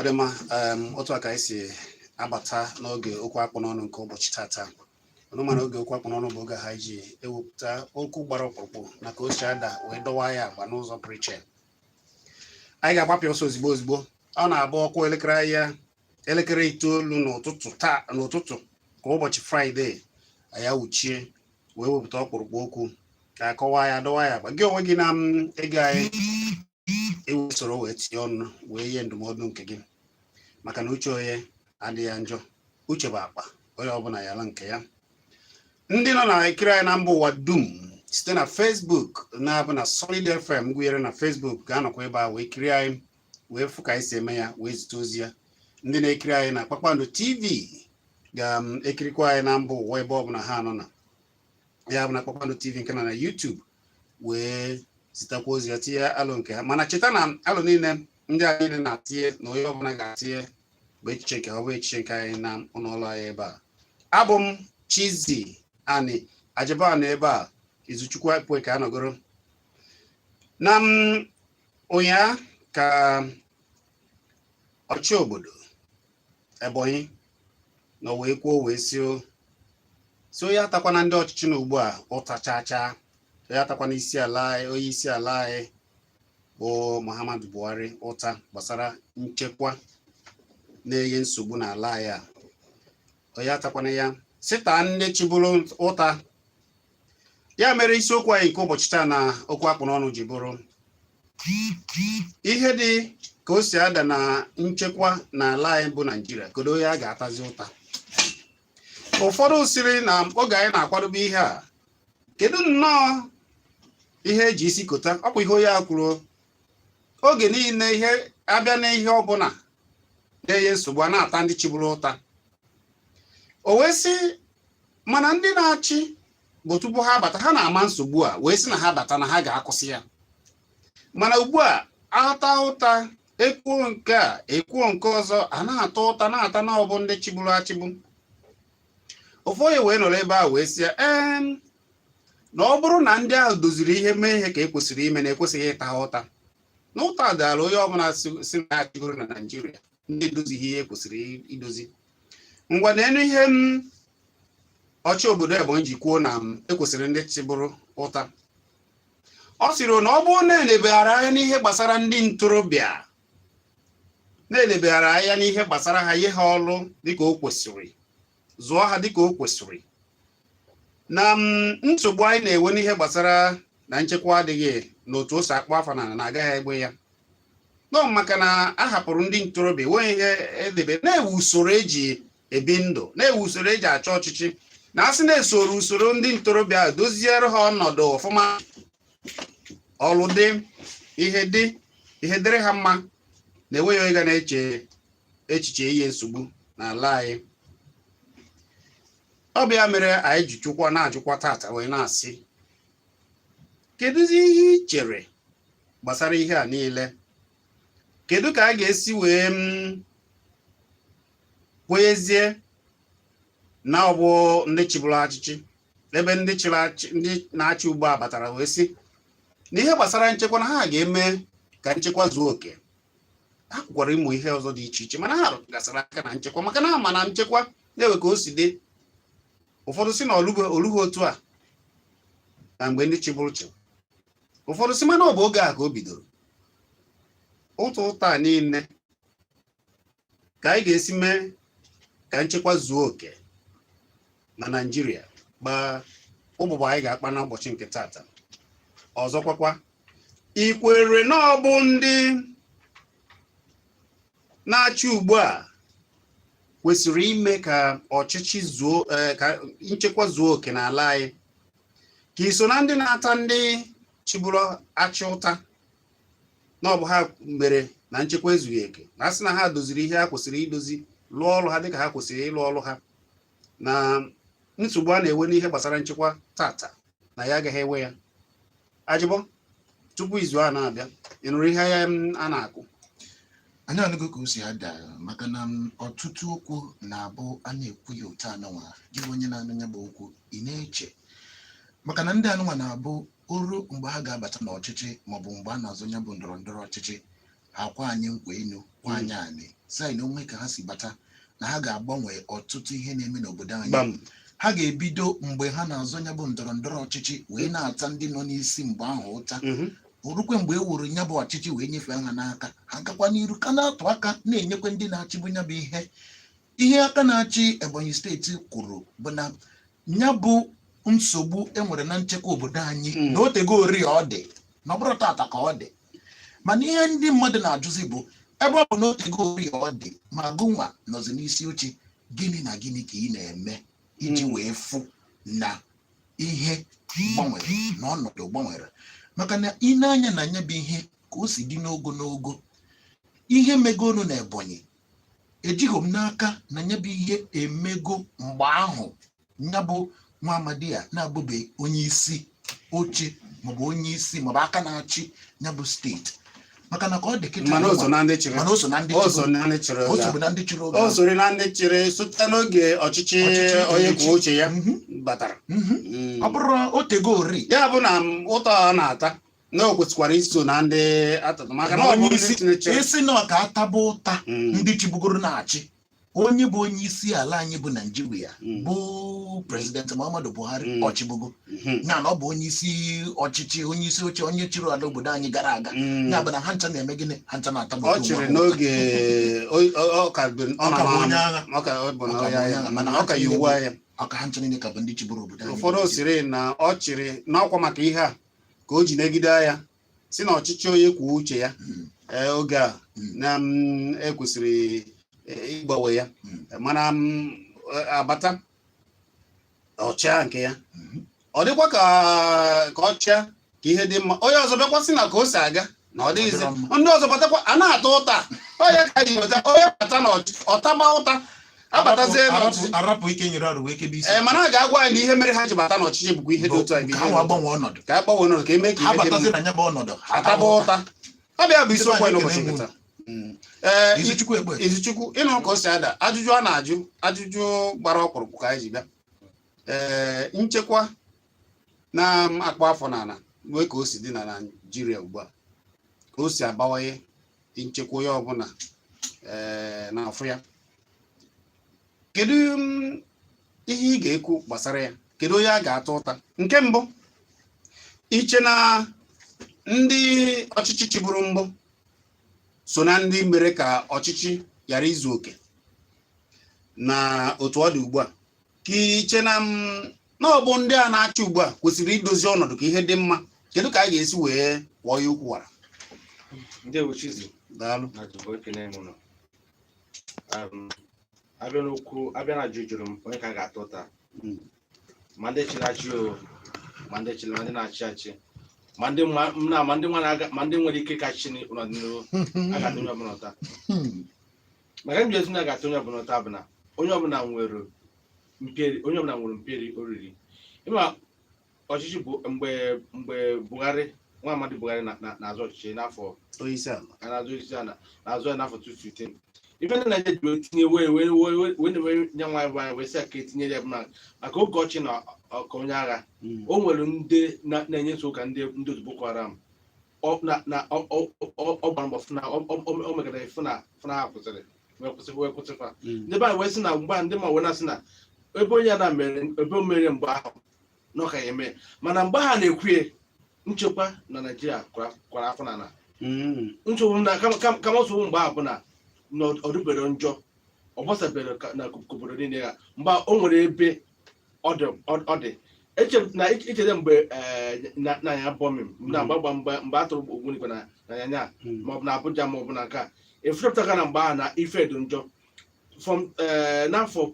Ọ dị mma. Otu a ka anyị si abata n'oge okwu akpụ n'ọnụ nke ụbọchị tata. Ọnụ mana oge okwu akpụ n'ọnụ bụ oge ha ji ewepụta okwu gbara ọkpụrụkpụ na ka o si ada wee dọwa ya agba n'ụzọ pụrụ iche. Anyị ga-agbapịa ọsọ ozigbo ozigbo. Ọ na-abụ ọkụ elekere ahịa 9 n'ụtụtụ taa n'ụtụtụ ka ụbọchị Fraịde, anyị awụchie wee wepụta ọkpụrụkpụ okwu ka akọwa ya, dọwa ya agba. Gị onwe gị na m ego anyị ewe soro wee tinye ọnụ wee nye ndụmọdụ nke gị, maka na uche onye adịghị ya njọ. Uche bụ akpa, onye ọbụla yala nke ya. Ndị nọ na-ekiri anyị na mba ụwa dum site na Facebook na-abụ na Solid FM gụnyere na Facebook ga-anọkwa ebe a wee kirie anyị, wee fụ ka anyị si eme ya, wee zite ozi ya. Ndị na-ekiri anyị na Kpakpando TV ga-ekirikwa anyị na mba ụwa ebe ọbụla ha nọ na ya bụ na Kpakpando TV nke nọ na YouTube, wee zitekwa ozi ya, tinye alụ nke ha. Mana cheta na alụ niile ndị a niile na-atinye na onye ọbụla ga-atinye bụ echiche nke ọ bụ echiche nke anyị na ụlọ ọrụ anyị ebe a. Abụ m Chizzy Ani Ajibana ebe a. Izuchukwu Akpue ka anọgoro na m ụnyaa ka ọchị obodo Ebonyi nọ wee kwuo wee si onye atakwana ndị ọchịchị na ugbu a ụta chaa chaa, onye atakwana isi ala anyị, onye isi ala anyị bụ Muhammadu Buhari ụta gbasara nchekwa na-enye nsogbu n'ala anyị a. Onye atakwana ya, sita ndị chịburu ụta. Ya mere isiokwu anyị nke ụbọchị taa na okwu akpụ n'ọnụ ji bụrụ ihe dị ka o si ada na nchekwa n'ala anyị bụ Naijiria. Kedu onye a ga-atazi ụta? Ụfọdụ siri na oge anyị na-akwadobe ihe a, kedu nnọọ ihe eji isi kota ọkwa ihe onye a kwuru? Oge niile ihe abịa n'ihe ọbụla na-enye nsogbu, a na-ata ndị chịburu ụta. O wee sị mana ndị na-achị bụ tupu ha bata, ha na-ama nsogbu a, wee sị na ha bata na ha ga-akwụsị ya. Mana ugbu a ata ụta, ekwuo nke a, ekwuo nke ọzọ, a na-ata ụta na-ata na ọ bụ ndị chịburu achịbụ. Ofu onye wee nọrọ ebe a wee sị ya ee, na ọ bụrụ na ndị ahụ doziri ihe, mee ihe ka e kwesịrị ime, na ekwesịghị ịta ha ụta, na ụta dara onye ọbụla si na achịgoro na Naịjirịa, ndị edozighị ihe kwesịrị idozi. Ngwa, na enu ihe m ọchị obodo Ebonyi ji kwuo na ekwesịrị ndị chịbụrụ ụta. Ọ sịrị na ọ bụrụ na elebeghara anya n'ihe gbasara ndị ntorobịa, na-elebeghara anya n'ihe gbasara ha, nye ha ọrụ dịka o kwesịrị, zụọ ha dịka o kwesịrị, na nsogbu anyị na-enwe n'ihe gbasara na nchekwa adịghị n'otu o si akpọ afa na agaghị egbe ya nọ, maka na a hapụrụ ndị ntorobịa enweghị ihe edebe na-ewu usoro eji ebi ndụ, na-ewu usoro eji achọ ọchịchị, na asị na-esoro usoro ndị ntorobịa a doziere ha ọnọdụ ọfụma, ọrụ dị, ihe dị, ihe dịrị ha mma, na enweghị onye ga na-eche echiche ihe nsogbu n'ala anyị. Ọ bụ ya mere anyị ji chụkwa na-ajụkwa tata wee na-asị, kedụzi ihe ị chere gbasara ihe a niile? Kedu ka a ga-esi wee kwenyezie na ọ bụ ndị chịbụrụ achịchị, ebe ndị chịrị achị, ndị na-achị ugbu a batara wee sị na ihe gbasara nchekwa na ha ga-eme ka nchekwa zuo oke? Ha kwukwara ịmụ ihe ọzọ dị iche iche, mana ha rụgasịrị aka na nchekwa, maka na ama na nchekwa na-ewe ka o si dị. Ụfọdụ si na olughị otu a na mgbe ndị chịbụrụ chịrị. Ụfọdụ si mana ọ bụ oge a ka o bidoro ụta ụta a niile. Ka anyị ga-esi mee ka nchekwa zuo oke na Naịjirịa gbaa ụbụbọ anyị ga-akpa n'ụbọchị nke tata. Ọzọkwakwa, ikwere na ọ bụ ndị na-achị ugbu a kwesịrị ime ka ọchịchị zuo, ka nchekwa zuo oke n'ala anyị, ka iso na ndị na-ata ndị chịburu achị ụta na ọ bụ ha mere na nchekwa ezughị eke, na asị na ha doziri ihe ha kwesịrị idozi, lụọ ọrụ ha dịka ha kwesịrị ịlụ ọrụ ha, na nsogbu a na-enwe n'ihe gbasara nchekwa tata na ya agaghị enwe ya? Ajịbọ, tupu izu a na-abịa, ị nụrụ ihe ya a na-akụ? Anyị anụgo ka o si ada, maka na ọtụtụ okwu na-abụ a na-ekwu ya otu anụnwa, gị bụ onye na-anụ ya bụ okwu, ị na-eche, maka na ndị anụnwa na-abụ oru mgbe ha ga-abata n'ọchịchị maọbụ mgbe a na-azụ ya bụ ndọrọ ndọrọ ọchịchị. Ha kwa anyị nkwa enu, kwa anyị anị, sị anyị na onwe ka ha si bata na ha ga-agbanwe ọtụtụ ihe na-eme n'obodo anyị. Ha ga-ebido mgbe ha na-azọ ya bụ ndọrọ ndọrọ ọchịchị wee na-ata ndị nọ n'isi mgbe ahụ ụta. Orukwe mgbe e wuru ya bụ ọchịchị wee nyefee ha n'aka, ha gakwa n'iru ka na-atụ aka na-enyekwe ndị na-achịbu ya bụ ihe. Ihe aka na-achị Ebonyi Steeti kwuru bụ na ya bụ nsogbu enwere na nchekwa obodo anyị na o tego ori ọ dị, na ọ bụrụ tata ka ọ dị. Mana ihe ndị mmadụ na-ajụzi bụ, ebe ọ bụ na o tego ori ọ dị, ma gụnwa nọzi n'isi oche, gịnị na gịnị ka ị na-eme iji wee fụ na ihe gbanwere, na ọnọdụ gbanwere? Maka na ị na-anya na anya bụ ihe ka o si dị n'ogo n'ogo ihe megonu na Ebonyi, ejighị m n'aka na nya bụ ihe emego mgbe ahụ nya bụ nwa amadi a na-abụbe onye isi oche maọbụ onye isi maọbụ aka na-achị ya bụ steeti, maka na ka ọ dị kịta Mana o so na ndị chịrị. Mana o so na ndị O so chịrị. na ndị chịrị O oge so a. na ndị chịrị oge O ahụ. soro na ndị chịrị site n'oge ọchịchị Ọchịchị onye Kelechi. kwuo uche ya batara. Ọ bụrụ o tego ori. Ya bụ na ụtọ ọ na-ata na o kwesịkwara iso na ndị atụtụ, maka na ọ bụ onye ndị isi chịrị. Isi na ọ ka ataba ụta ndị chịbugoro na-achị, onye bụ onye isi ala anyị bụ Naijiria bụ President Muhammadu Buhari ọchịbugo ya na ọ bụ onye isi ọchịchị, onye isi oche, onye chịrị ala obodo anyị gara aga. Ya bụ na ha ncha na-eme gịnị? Ha ncha na-atagbu Ọ chịrị n'oge ọ ka bụ ọ Ọ ka nọ bụ onye n'agha. agha. Ọ ka bụ na Ọ ka bụ onye onye agha, agha, mana ọ ka yi uwe agha. Ọka ha ncha niile ka bụ ndị chịburu obodo anyị bụ Ụfọdụ Naịjirịa. sịrị na ọ chịrị n'ọkwa maka ihe a ka o ji negide ya si na ọchịchị onye kwuo uche ya oge a na ekwesịrị ịgbanwe ya. Mana abata ọchịa nke ya, ọ dịkwa ka ọchịa ka ihe dị mma. Onye ọzọ bịakwa sị na ka o si aga na ọ dịghịzi. Ọ dịrọ mma. Ndị ọzọ batakwa, a na-ata ụta. Onye ka ji weta onye bata na ọchịchị ọtaba ụta, abatazie n'ọchịchị. Arapụ ike nyere arụ wee kebe isi. Ee, mana a ga-agwa anyị na ihe mere ha ji bata n'ọchịchị bụkwa ihe dị otu a, bụ Ka ihe ha dị nwa otu a. gbanwee ọnọdụ. Ka a gbanwee ọnọdụ, ka eme ka Ha ihe dị batazie mma. na ya bụ ọnọdụ, ha Ataba ụta. Ọ bịa bụ isiokwu anyị n'ụbọchị Ekene nke taa. Ee. Izuchukwu Egbe. Izuchukwu, ịnụ ka o si ada, ajụjụ a na-ajụ, ajụjụ gbara ọkpụrụkpụ ka anyị ji bịa. Ee, nchekwa na-akpọ afọ n'ala wee ka o si dị na Naịjirịa ugbu a, ka o si abawanye nchekwa, onye ọbụla ee na-afụ ya. Kedu ihe ị ga-ekwu gbasara ya? Kedu onye a ga-ata ụta? Nke mbụ, iche na ndị ọchịchị chịburu mbụ so na ndị mere ka ọchịchị ghara izu oke na otu ọ dị ugbu a, ka iche na na ọ bụ ndị a na-achị ugbu a kwesịrị idozi ọnọdụ ka ihe dị mma? Kedu ka a ga-esi wee kwọọ ya okwu wara? Ndewo, Chizi. Daalụ. Na Jehova, ekene m ụnụ. Abịa n'okwu, abịa na ajụ jụrụ m onye ka a ga-ata ụta, ma ndị chịrị achị o, ma ndị chịrị, ma ndị na-achị achị, ma ndị na ma ndị nwa na-aga, ma ndị nwere ike ka chi n'ọdịnihu, a ga-ata onye ọbụla ụta. Maka m ji esi na a ga-ata onye ọbụla ụta bụ na onye ọbụla nwere mperi, onye ọbụla nwere mperi oriri. Ịma ọchịchị bụ mgbe Buhari, nwa amadi Buhari na-azọ ọchịchị n'afọ onye isi ala. A na-azụ isi ala, na-azụ ya n'afọ 2015. Ife ndị Naijiria ji wee tinye wee nye nwa anyị wee sị ya ka etinye ya bụ na maka oge ọchị na ọka onye agha. O nwere ndị na-enye nsogbu ka ndị otu Boko Haram. Ọ na na ọ ọ ọ ọ gbara mbọ fụ na ọ megara fụ na ha kwụsịrị wee kwụsị fa. Ndị be anyị wee sị na mgbe a ndị ma wee na-asị na ebe onye a na mere ebe o mere mgbe ahụ na ọ ka ya eme, mana mgbe ha na-ekwuye nchekwa na Naijiria kwara afọ n'ala. Nsogbu na kama nsogbu mgbe ahụ bụ na ọ dịbere njọ, ọ gbasabere na obodo niile ya. Mgbe o nwere ebe ọ dị eche na ichede mgbe na ya bombing na mgbe a tụrụ ogbunigwe na ya maọbụ na Abuja maọbụ na nke a efurepụtaga na mgbe ahụ na ife dị njọ from n'afọ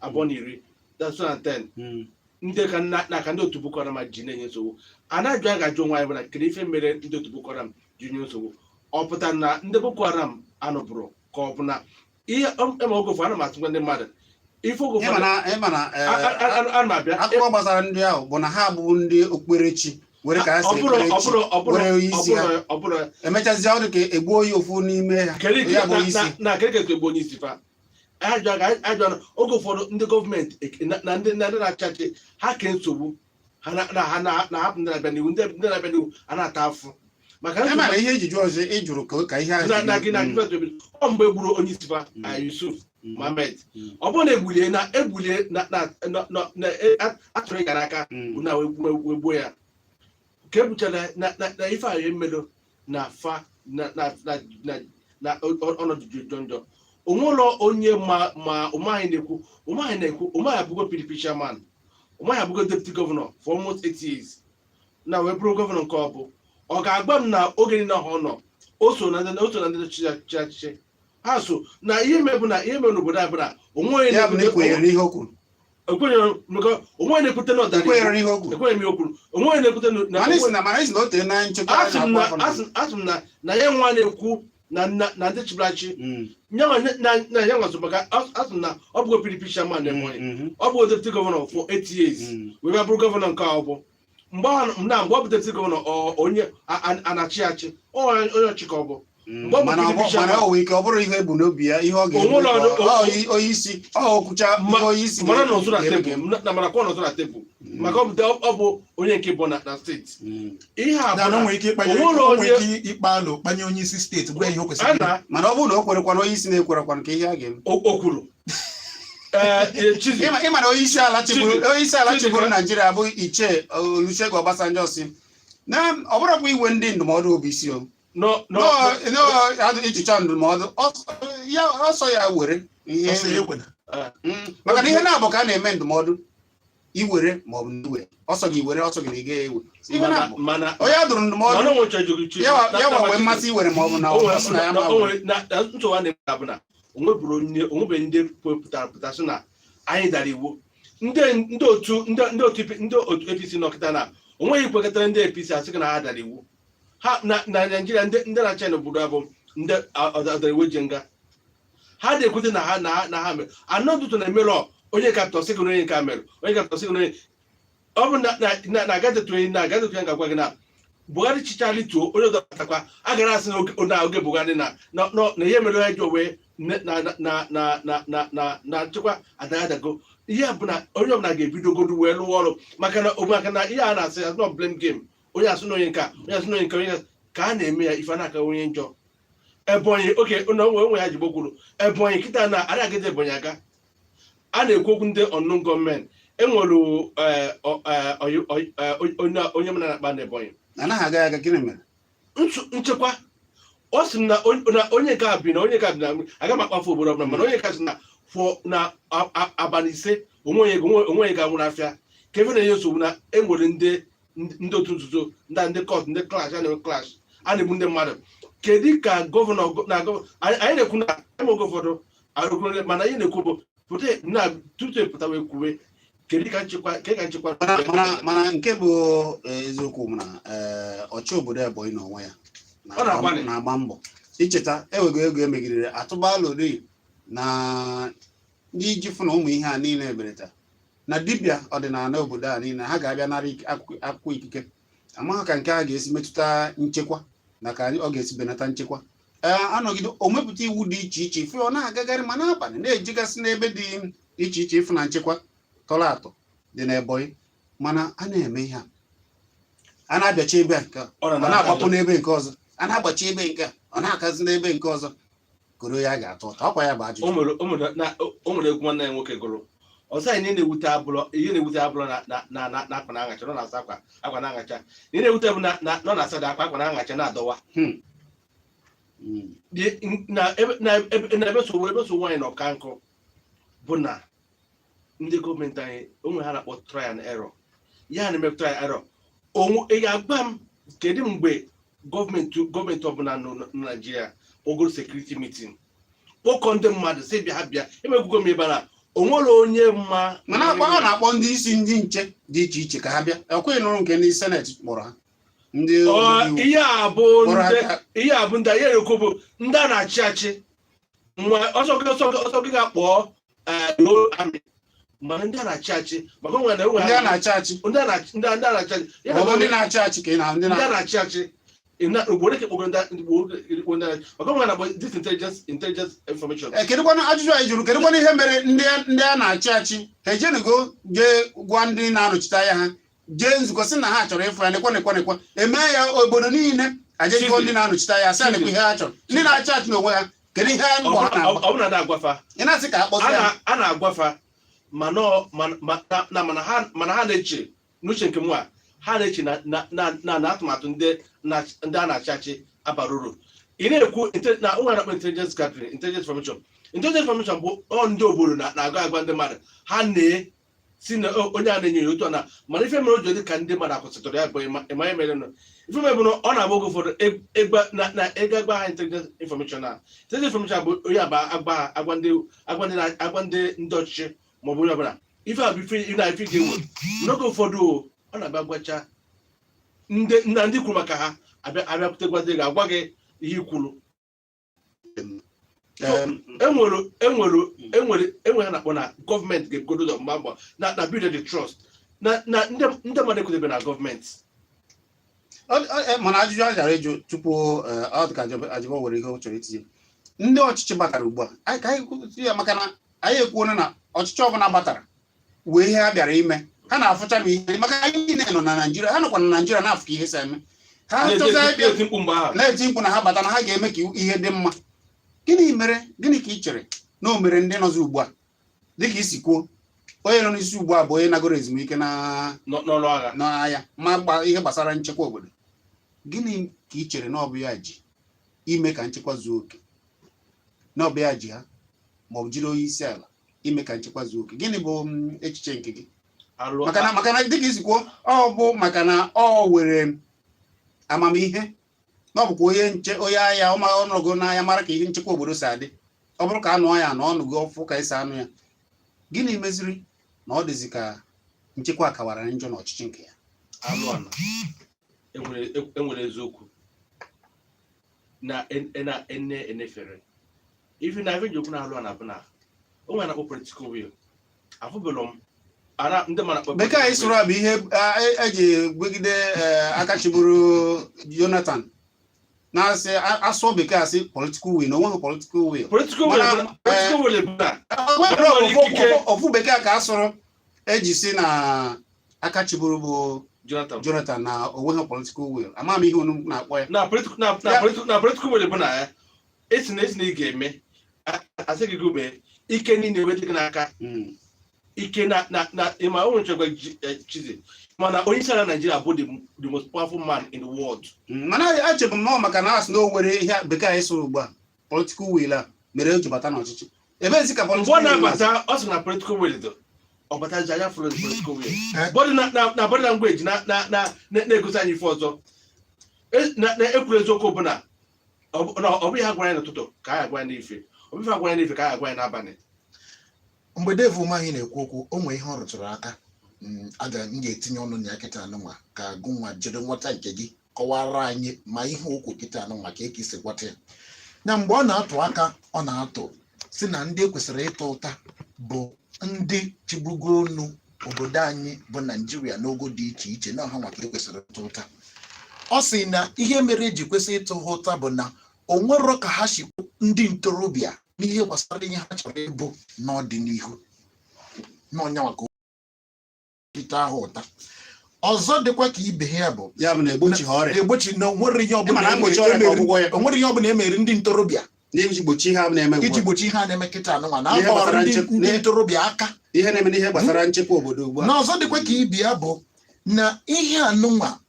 2010, that's 2010. Ndị ka na ka ndị otu Boko Haram ji na-enye nsogbu, a na-ajụ, a ga-ajụ onwe anyị bụ na kedu ife mere ndị otu Boko Haram ji nye nsogbu? Ọ pụtara na ndị Boko Haram anọbụrụ, ka ọ bụ na ihe ema oge ụfọdụ ana m atụkwa ndị mmadụ ife oge Ịma ụfọdụ na ịma na ana m abịa. Akụkọ gbasara ndị ahụ bụ na ha abụghị ndị okpukperechi were ka ha si ọ bụrụ ọ ekperechi bụrụ ọ bụrụ were ọ isi ha bụrụ ọ bụrụ emechazie, ọ dị ka egbuo ya ofu n'ime ha. Kedu ya bụ na isi na kedu ka esi egbu onye isi fa? Ajụ na oge ụfọdụ ndị gọọmenti na ndị na-achị achị ha kee nsogbu ha na na ha na-ahapụ ndị na-abịa n'ihu, ndị na-abịa n'ihu a na-ata afụ. Maka E mara ihe ejiji ọzọ ị jụrụ ka ihe ahụ na na gị na Mm, gị ọ mgbe gburu onye isi fa Yusuf Mohammed, ọ bụrụ na egbulie na egbulie na na na na na atụrụ ịga n'aka na wee gbuo ya ka ebuchara na na na ife ahụ emedo na fa na na na na na ọnọdụ dị njọ njọ. Onwere onye ma Umahi na-ekwu Umahi abụgo PDP chairman, Umahi abụgo deputy governor for almost 8 years na wee bụrụ governor nke ọ bụ ọ ga-agba m na oge niile ọ nọ o so na ndị chịrị achịchị ha so na ihe mebụ na ihe mere n'obodo a bụ na onwe onye Ya bụ na ekwenyere n'ihe o kwuru. Ekwenyere maka onwe onye na-ekwute na ọdara. Ekwenyere n'ihe o kwuru. Ekwenyere m ihe o kwuru. Onwe onye na-ekwute na Mana isi na o tee na nchekwa asị m na na-akpọ afọ na- asị m na ya nwa na-ekwu na ndị chịbụrụ achị nyanwa na ya nwa so maka asị m na ọ bụgo PDP chairman na Ebonyi, ọ bụ deputy governor for 8 years, wee bịa bụrụ governor nke ọ bụ mgbe ahụ na mgbe ọ bụ deputy governor, ọ onye a na-achị achị, ọ onye ọchị ka ọ bụ. Mgbe ọ bụ Mana PDP mana ọ nwere ike ọ bụrụ ihe ebu n'obi ya, ihe ọ ga-eme Onwere onye isi ọ okwucha ihe onye isi mana nọ nso na ga-eme tebụl na mana kwa nọ nso na tebụl maka ọ bụ onye nke bụ na steeti ihe a Na bụ o nwere ike ịkpanye onwere o nwere onye- ike ịkpa alụ kpanye onye isi steeti, gwa ya ihe o kwesịrị a ime. na Mana ọ bụrụ na o kwerekwana, onye isi na-ekwerekwana, ka ihe a ga-eme? O kwuru ee Chizi. Ịma na onye isi ala chịburu Chizi. onye isi ala Chizi chịburu Naijiria bụ Ichie Olusegun Obasanjo si na ọ bụrụkwa iwe ndị ndụmọdụ bụ isi o nọ nọ nọọ ichicha ndụmọdụ ya ọsọ ya were ihe. Ọsọ ya ekwena. Maka na ihe na-abụ ka a na-eme ndụmọdụ iwere ma ọ bụ na iwere ọsọ gị were ọsọ gị na ị gaghị ewe ihe mana na-abụ mana onye a dụrụ ndụmọdụ mana o nwechara jụrụ Chizi ya wa nwee mmasị iwere ma ọ bụ na o ọ nwere sị na ya ma o were. nwere na nsogbu a na-eme bụ na onwebụrụ onye onwebeghị ndị pụtara pụta sị na anyị dara iwu. Ndị otu APC nọkịta na onweghị kwekọtara ndị APC asị gị na ha dara iwu ha na Naijiria. Ndị na-achị n'obodo a bụ ndị ọdara iwu ji nga ha na-ekwute na ha mere anọ ụtụtụ na emerọ onye kapịta sị gị na onye nke a mere, onye kapịta sị gị na onye ọ bụ na agazetụ onye na agazetụ onye ga-agwa gị na Buhari chịchara tuo onye ọzọ batakwa a gara asị na oge Buhari na ihe mere ha ji wee na na na na na na na na nchekwa adagadago. Ihe a bụ na onye ọbụla ga-ebidogodu wee lụọ ọrụ maka na ihe a na-asị asị nọ blame game, onye asị na onye nke a, onye asị na onye nke onye ka a na-eme ya ife na-aka onye njọ. Ebonyi oke na onwe ya jigbo kwuru Ebonyi kịta na ada agadi Ebonyi aga a na-ekwu okwu ndị unknown gunmen enwere onye m na-akpa na Ebonyi. Anaghị aga ya aga, gịnị mere? Nchekwa ọ sị m na onye nke a bi na onye nke a bi na aga m akpafu obodo ọbụla, mana onye nke a sị na fọ na abalị 5 onwe onye onwe onye ga-anwụrụ afịa ka ebe na-enye nsogbu na enwere ndị otu nzuzo ndị cult, ndị clash a na-enwe clash, a na-egbu ndị mmadụ. Kedu ka governor na anyị na-ekwu na eme oge ụfọdụ arụgoro, mana anyị na-ekwu bụ pụta na tutu epụta wee kwuwe kedu ka nchekwa kedu ka nchekwa. Mana nke bụ eziokwu bụ na ọchị obodo Ebonyi n'onwe ya Ọ na-agbalị. na-agba mbọ icheta ewego ego emegidere atụbalori na ndị iji fụ na ụmụ ihe a niile ebereta na dibịa ọdịnala obodo a niile ha ga-abịa nara akwụkwọ ikike. Amaghị ka nke a ga-esi metụta nchekwa na ka ọ ga-esi benata nchekwa. Ee, anọgide o mepụta iwu dị iche iche ife ọ na-agagharị ma n'abalị na-ejigasị n'ebe dị iche iche ịfụ na nchekwa tọrọ atọ dị n'Ebonyi. Mana a na-eme ihe a, a na-abịachi ebe a nke a, Ọ ọ na-agbapụ n'ebe nke ọzọ, a na-agbachi ebe nke a, ọ na-akazi n'ebe nke ọzọ koro ya ga-atọ ụtọ ọkwa ya bụ ajụjụ. O nwere egwu nwanne ya nwoke gụrụ ọzọ anyị ihe na-ewute abụrọ na akwa na-aṅacha nọ na-asa akwa na-aṅacha. Ihe na-ewute bụ na nọ na-asa dị akwa na-aṅacha na-adọwa. Na ebe so nwaanyị na ọka nkụ bụ na ndị gọọmenti anyị onwe ha na-akpọ try and error. Ya na-eme try and error onwe ị ga-agba m kedu mgbe gọọmenti ọbụla nọ na Naịjirịa ogoro security meeting kpọkọ ndị mmadụ si bịa ha bịa emekwugo m ebe a na onwere onye mma. Mana akpa ọ na-akpọ ndị isi ndị nche dị iche iche ka ha bịa, ekweghị nụrụ nke ndị senate kpọrọ ha ndị Ọ, omebe iwu ihe a bụ kpọrọ ndị aka. Ihe a bụ ndị ihe na-ekwu bụ ndị a na-achị achị nwa ọsọ gị ga-akpọ army, mana ndị a na-achị achị maka onwe na enwe Ndị a na-achị achị. Ndị a na-achị achị. Ya Ọ bụ na ndị na-achị achị ka ị na ndị ndị a na na-achị achị ugboro ka ekpogoro ndị na-achị maka onwe na-akpọ this intelligence information. Kedụkwanụ ajụjụ anyị jụrụ? Kedụkwanụ ihe mere ndị a na-achị achị ha ejenugo jee gwa ndị na-anọchite anya ha jee nzukọ sị na ha chọrọ ịfụ ya nekwa nekwa nekwa emee ya obodo niile Aje jụọ ndị na-anọchite anya, sị alekwa ihe ha chọrọ. Ndị na-achị achị n'onwe ha, kedu ihe ha mbọ ha na-agba? Ọ bụrụ na agwafa Ị na-asị ka a kpọzie a ha. a na-agwafa, mana ha na-eche n'uche nke mụ a, ha na-eche na atụmatụ ndị a na-achị achị abara uru. Ị na-ekwu na nwa na-akpọ intelligence gathering, intelligence formation. Intelligence formation bụ ọ ndị obodo na-agụ agwa ndị mmadụ ha na-si na onye a na-enye ya otu a na. Mana ife mere o ji dị ka ndị mmadụ akwụsịtụrụ ya bụ ịma ihe mere nụ. Ife mere bụ na ọ na-agba oge ụfọdụ na ịga gba ha intelligence information a. Intelligence information bụ onye aba agba ha, agwa ndị ndị ọchịchị maọbụ onye ọbụla ife a bụ ife ị na ife ga-ewe. N'oge ụfọdụ ọ na-abịa gwacha ndị na ndị kwuru maka ha abịakwutegwazi gị, agwa gị ihe i kwuru. Enwere ha na-akpọ na gọọmenti ga-ebugodo ụzọ mgba mbọ na build the trust na ndị mmadụ ekwutebe na gọọmenti. Mana ajụjụ a chọrọ ịjụ tupu ọ dị ka Ajịbọ nwere ihe ọ chọrọ itinye. Ndị ọchịchị batara ugbu a, ka anyị kwuo ya, maka na anyị ekwuola na ọchịchị ọbụla batara wee ihe ha bịara ime, ha na-afụcha m ihe, maka anyị niile nọ na Naịjirịa, ha nọkwa na Naịjirịa na-afụ ka ihe si eme. Ha chọta ịbịa na-eti mkpu mgbe ahụ, na-eti mkpu na ha bata na ha ga-eme ka ihe dị mma. Gịnị mere, gịnị ka ị chere na o mere ndị nọzi ugbu a? Dịka isi kwuo, onye nọ n'isi ugbu a bụ onye nagoro ezumike na n'ọrụ agha, n'agha, ma ihe gbasara nchekwa obodo. Gịnị ka ị chere na ọ bụ ya ji ime ka nchekwa zuo oke, na ọ bụ ya ji ha, ma ọ bụ jiri onye isi ala ime ka nchekwa zuo oke? Gịnị bụ echiche nke gị? Alụ Maka na dịka isi kwuo, ọ bụ maka na ọ were amamihe na ọ bụkwa onye nche, onye agha, ọ ọnọgo n'agha, mara ka ihe nchekwa obodo si adị. Ọ bụrụ ka anụ ya na ọnụgo ọfụ ka esi anụ ya, gịnị meziri na ọ dịzi ka nchekwa kawara njọ n'ọchịchị nke ya? Alụ ana enwere eziokwu na ene enefere ife na ife ji okwu na-alụ ana bụ na o nwere na-akpọ political will. Afụbelụ m ana ndị mmadụ akpọ Bekee anyị sụrụ a bụ ihe eji gwegide aka chịburu Jonathan na-asị asụọ bekee, asị political will, na onweghị political will. Political will political will bụ na Nwere nwere ikike. Ofu bekee ka a sụrụ eji si na aka chịburu bụ Jonathan. Jonathan na onweghị political will. Ama m ihe unu na-akpọ ya. Na political na political will bụ na ya esi na ị ga-eme, asị gị gụbee ike niile wee dị gị n'aka. Ike na ịma o nwere nchekwa chizi, mana onye isi ala Naijiria bụ the most powerful man in the world. Mana echebu m na ọ maka na asị na o nwere ihe bekee anyị sụrụ ugbu a, political will a, mere o ji bata n'ọchịchị. Ebezi ka Mgbe ọ political will na-abata, ọ sị na political will dị, ọ batazi anya follow the political will. Eh. Body na body language na na-egosi anyị ife ọzọ. Na ekwuru eziokwu bụ na ọ bụghị ha gwara anyị n'ụtụtụ ka anyị agwa anyị n'ife, ọ bụghị ha gwara anyị n'ife ka anyị agwa anyị n'abalị. Mgbe Dave Umahi na-ekwu okwu, o nwee ihe ọ rụtụrụ aka. Aga m ga-etinye ọnụ na ya kịta anụnwa ka gụnwa jiri nghọta nke gị kọwara anyị ma ihe okwu kịta anụnwa ka eke si gwata ya. Na mgbe ọ na-atụ aka, ọ na-atụ si na ndị ekwesịrị ịta ụta bụ ndị chịgbugo onu obodo anyị bụ Naijiria n'ogo dị iche iche, na ọha nwa ka ekwesịrị ịta ụta. Ọ sị na ihe mere eji kwesị ịtụ ha ụta bụ na o nwero ka ha si ndị ntorobịa n'ihe gbasara ihe ha chọrọ ịbụ n'ọdịnihu, n'ọnyanwa ka ịta ahụ ụta. Ọzọ dịkwa ka ibe ya bụ Ya bụ na egbochi ha ọrịa. Egbochi na onwere ihe Ịma na ọbụla mgbochi ọrịa ka ọgwụgwọ ya. onwere ihe ọbụla emere ndị ntorobịa N'iji gbochi ihe a na-eme ugbu iji a. gbochi ihe a na-eme kịta anụnwa na Ihe agbawara gbasara ndị ndị ntorobịa aka. Ihe na-eme n'ihe gbasara nchekwa obodo ugbu a. Na ọzọ dịkwa ka ibe ya bụ na ihe anụnwa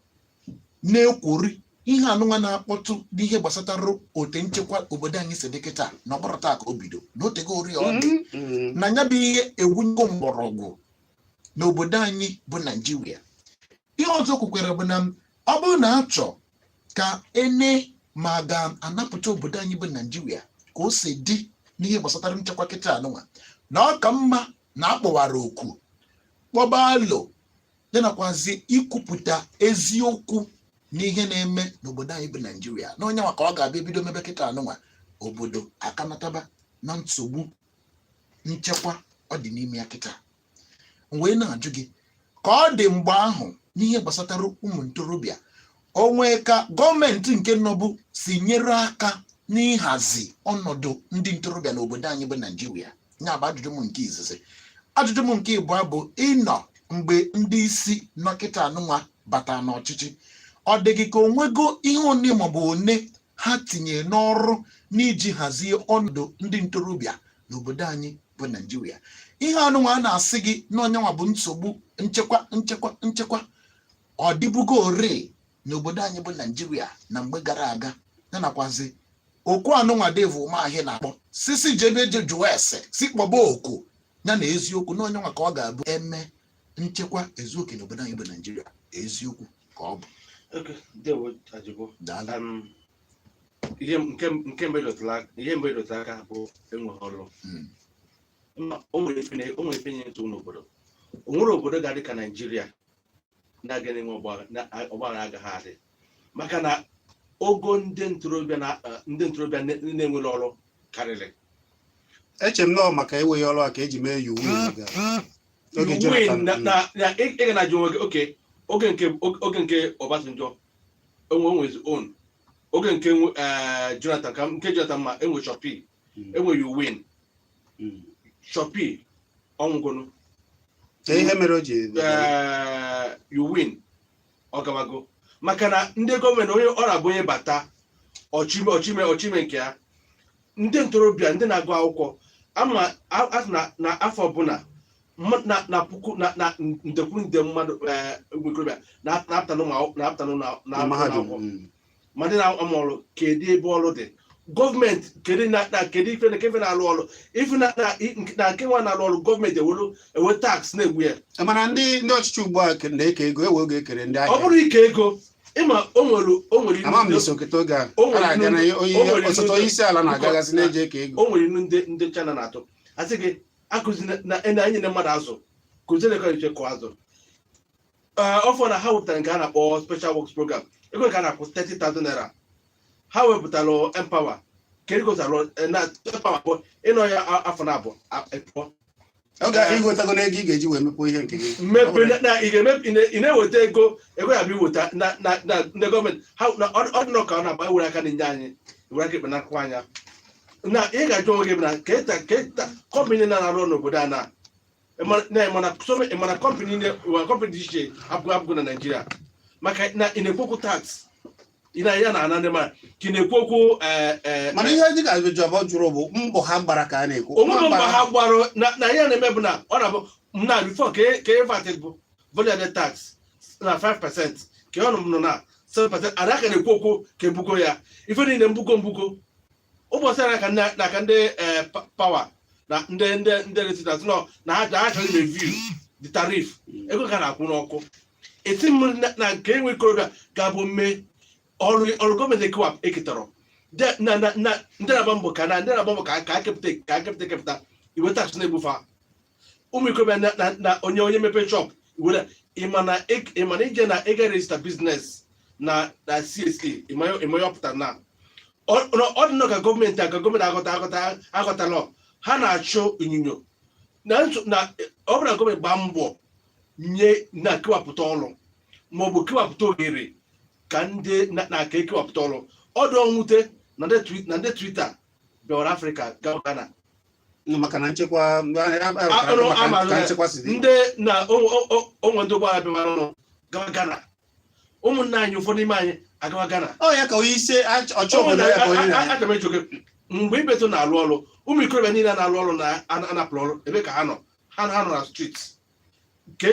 na-ekwori, ihe anụnwa na-akpọtụ n'ihe gbasatara ote nchekwa obodo anyị si dị kịta, na ọ bụrụ taa ka o bido, na otego ori ọ dị, na ya bụ ihe ewunyego mgbọrọgwụ n'obodo anyị bụ Naijiria. Ihe ọzọ kwukwere bụ na ọ bụrụ na achọ ka ene ma ga-anapụta obodo anyị bụ Naijiria ka o si dị n'ihe gbasatara nchekwa kịta anụnwa, na ọ ka mma na akpọwara oku kpọba alo ya nakwazi ikwupụta eziokwu n'ihe na-eme n'obodo anyị bụ Naijiria, na onye nwa ka ọ ga-abịa ebido mebe kịta anụnwa, obodo akanataba na nsogbu nchekwa ọ dị n'ime ya kịta. M wee na-ajụ gị, ka ọ dị mgbe ahụ n'ihe gbasatara ụmụ ntorobịa, o nwee ka gọọmenti nke nọbụ si nyere aka n'ịhazi ọnọdụ ndị ntorobịa n'obodo anyị bụ Naijiria? Ya bụ ajụjụ m nke izizi. Ajụjụ m nke ịbụọ bụ, ịnọ mgbe ndị isi nọkịta anụnwa bata n'ọchịchị, Ọ dị gị ka onwego ihe one maọbụ one ha tinye n'ọrụ n'iji hazie ọnọdụ ndị ntorobịa n'obodo anyị bụ Naijiria? Ihe anụnwa a na-asị gị n'ọnyanwa bụ nsogbu nchekwa, nchekwa, nchekwa, ọ dịbugo ore n'obodo anyị bụ Naijiria na mgbe gara aga, ya nakwazi okwu anụnwa Dave Umahi na-akpọ sisi jebe je jụọ ese, si kpọba oku ya na eziokwu na onyenwa ka ọ ga-abụ eme nchekwa ezuoke n'obodo anyị bụ Naijiria. Eziokwu ka ọ bụ. Okay, ndewo, Ajibo. Daalụ. Ihe nke mbụ ịdọtara aka bụ enweghị ọrụ. O nwere ife nye nsogbu n'obodo. O nwere obodo ga-adị ka Naijiria na-agaghị enwe ọgbaghara, na ọgbaghara agaghị adị, maka na ogo ndị ntorobịa na-enwere ọrụ karịrị. Eche m nọọ maka enweghị ọrụ a ka eji mee YouWin oge Win Jonathan. Na ị ga na-ajụ onwe gị, oke oge nke Obasanjo enwe onwe his own, oge nke Jonathan, ka nke Jonathan ma enwe SURE-P, enwe YouWin. SURE-P ọnwụgonu. Ka ihe mere o ji YouWin ọgawago, maka na ndị gọọmenti, onye ọ na-abụ onye bata ọchime ọchime ọchime nke ya, ndị ntorobịa, ndị na-agụ akwụkwọ ama asị na afọ ọbụla na puku na ndekwuru nde mmadụ, ụmụ ikorobịa na-apụta n'ụlọ na mahadum akwụkwọ, ma ndị na-amụ ọrụ. Kedu ebe ọrụ dị? Gọọmenti kedu na kedu ife na kefe na-alụ ọrụ, ife na nke nwa na-alụ ọrụ, gọọmenti ewelu ewe tax na-egbu ya. Mana ndị ọchịchị ugbu a na-eke ego, ewe oge ekere ndị Ọ ahịa. bụrụ ike ego, ịma o nwere Ama m na iso keta oge a O nwere a na-aga na onye o nwere osote onye isi ala na-agagasị na-eji eke ego. O nwere inu ndị China na-atụ, asị gị akụzi na enye mmadụ azụ, kụziere ka eche kụọ azụ. Ee, ọfọ na ha wepụtara nke a na-akpọ special works program, ego nke a na-akwụ 30,000 naira. Ha wepụtara N-Power, kedu ka o si arụ na N-Power bụ ịnọ ya afọ na abụọ pụọ. Oge ahụ iwetago n'ego ị ga-eji wee mepe ihe nke gị. Mmepe na ị ga-emepe, ị na-eweta ego ya bụ iweta na ndị gọọmenti ha na ọ dị nọ ka ọ na-agba ewere aka na-enye anyị ewere aka ekpe n'akụkụ anya na ị ga-ajụ onwe gị bụ na keta company na-arụ n'obodo a na ịmana company na company dị iche abụghị na Naịjirịa, maka na ị na-ekwu okwu tax, ị na ya na-ana ndị mmadụ, ka ị na-ekwu okwu Mana ihe dị ka Jọbọ jụrụ bụ mbọ ha gbara ka a na-ekwu. Onwere mbọ ha gbarụ na ihe na-eme bụ na ọ na-abụ na before ka VAT bụ value added tax na 5%, ka ọ nọ na 7%, ada ka na-ekwu okwu ka ebugo ya, ife niile mbugo mbugo. Ụbọchị a ka na ka ndị power na ndị residents nọ na ha chọrọ review the tariff, ego ka na-akwụ n'ọkụ eti m na nke enwe ikorobịa ga-abụ mme ọrụ gọọmenti ekewap eketọrọ na ndị na-agba mbọ ka na ndị na-agba mbọ ka akepụta ekepụta iwe tax na-egbufa ụmụ ikorobịa na onye mepe shop iwere. Ịmana ije na ịga register business na CSA, ịma ya ọpụta na ọ dị nnọọ ka gọọmenti a ka gọọmenti aghọtala ha na-achụ onyinyo na na ọ bụrụ na gọọmenti gbaa mbọ nye na kewapụta ọrụ maọbụ kewapụta ohere ka ndị na ka ekewapụta ọrụ. Ọ dị ọnwute na ndị Twitter bịawara Afrịka gaa Ghana. Maka na nchekwa ka nchekwa si dị. Ndị na onwe ndị ụgbọala bịawara ọrụ gawa Ghana, ụmụnne anyị, ụfọdụ n'ime anyị agawa Ghana. Ọ ya ka onye isi ọchị obodo ya ka onye na Aga m ejo gị mgbe ibeto na-alụ ọrụ, ụmụ ikorobịa niile na-alụ ọrụ na-anapụrụ ọrụ, ebe ka ha nọ? Ha nọ na street ka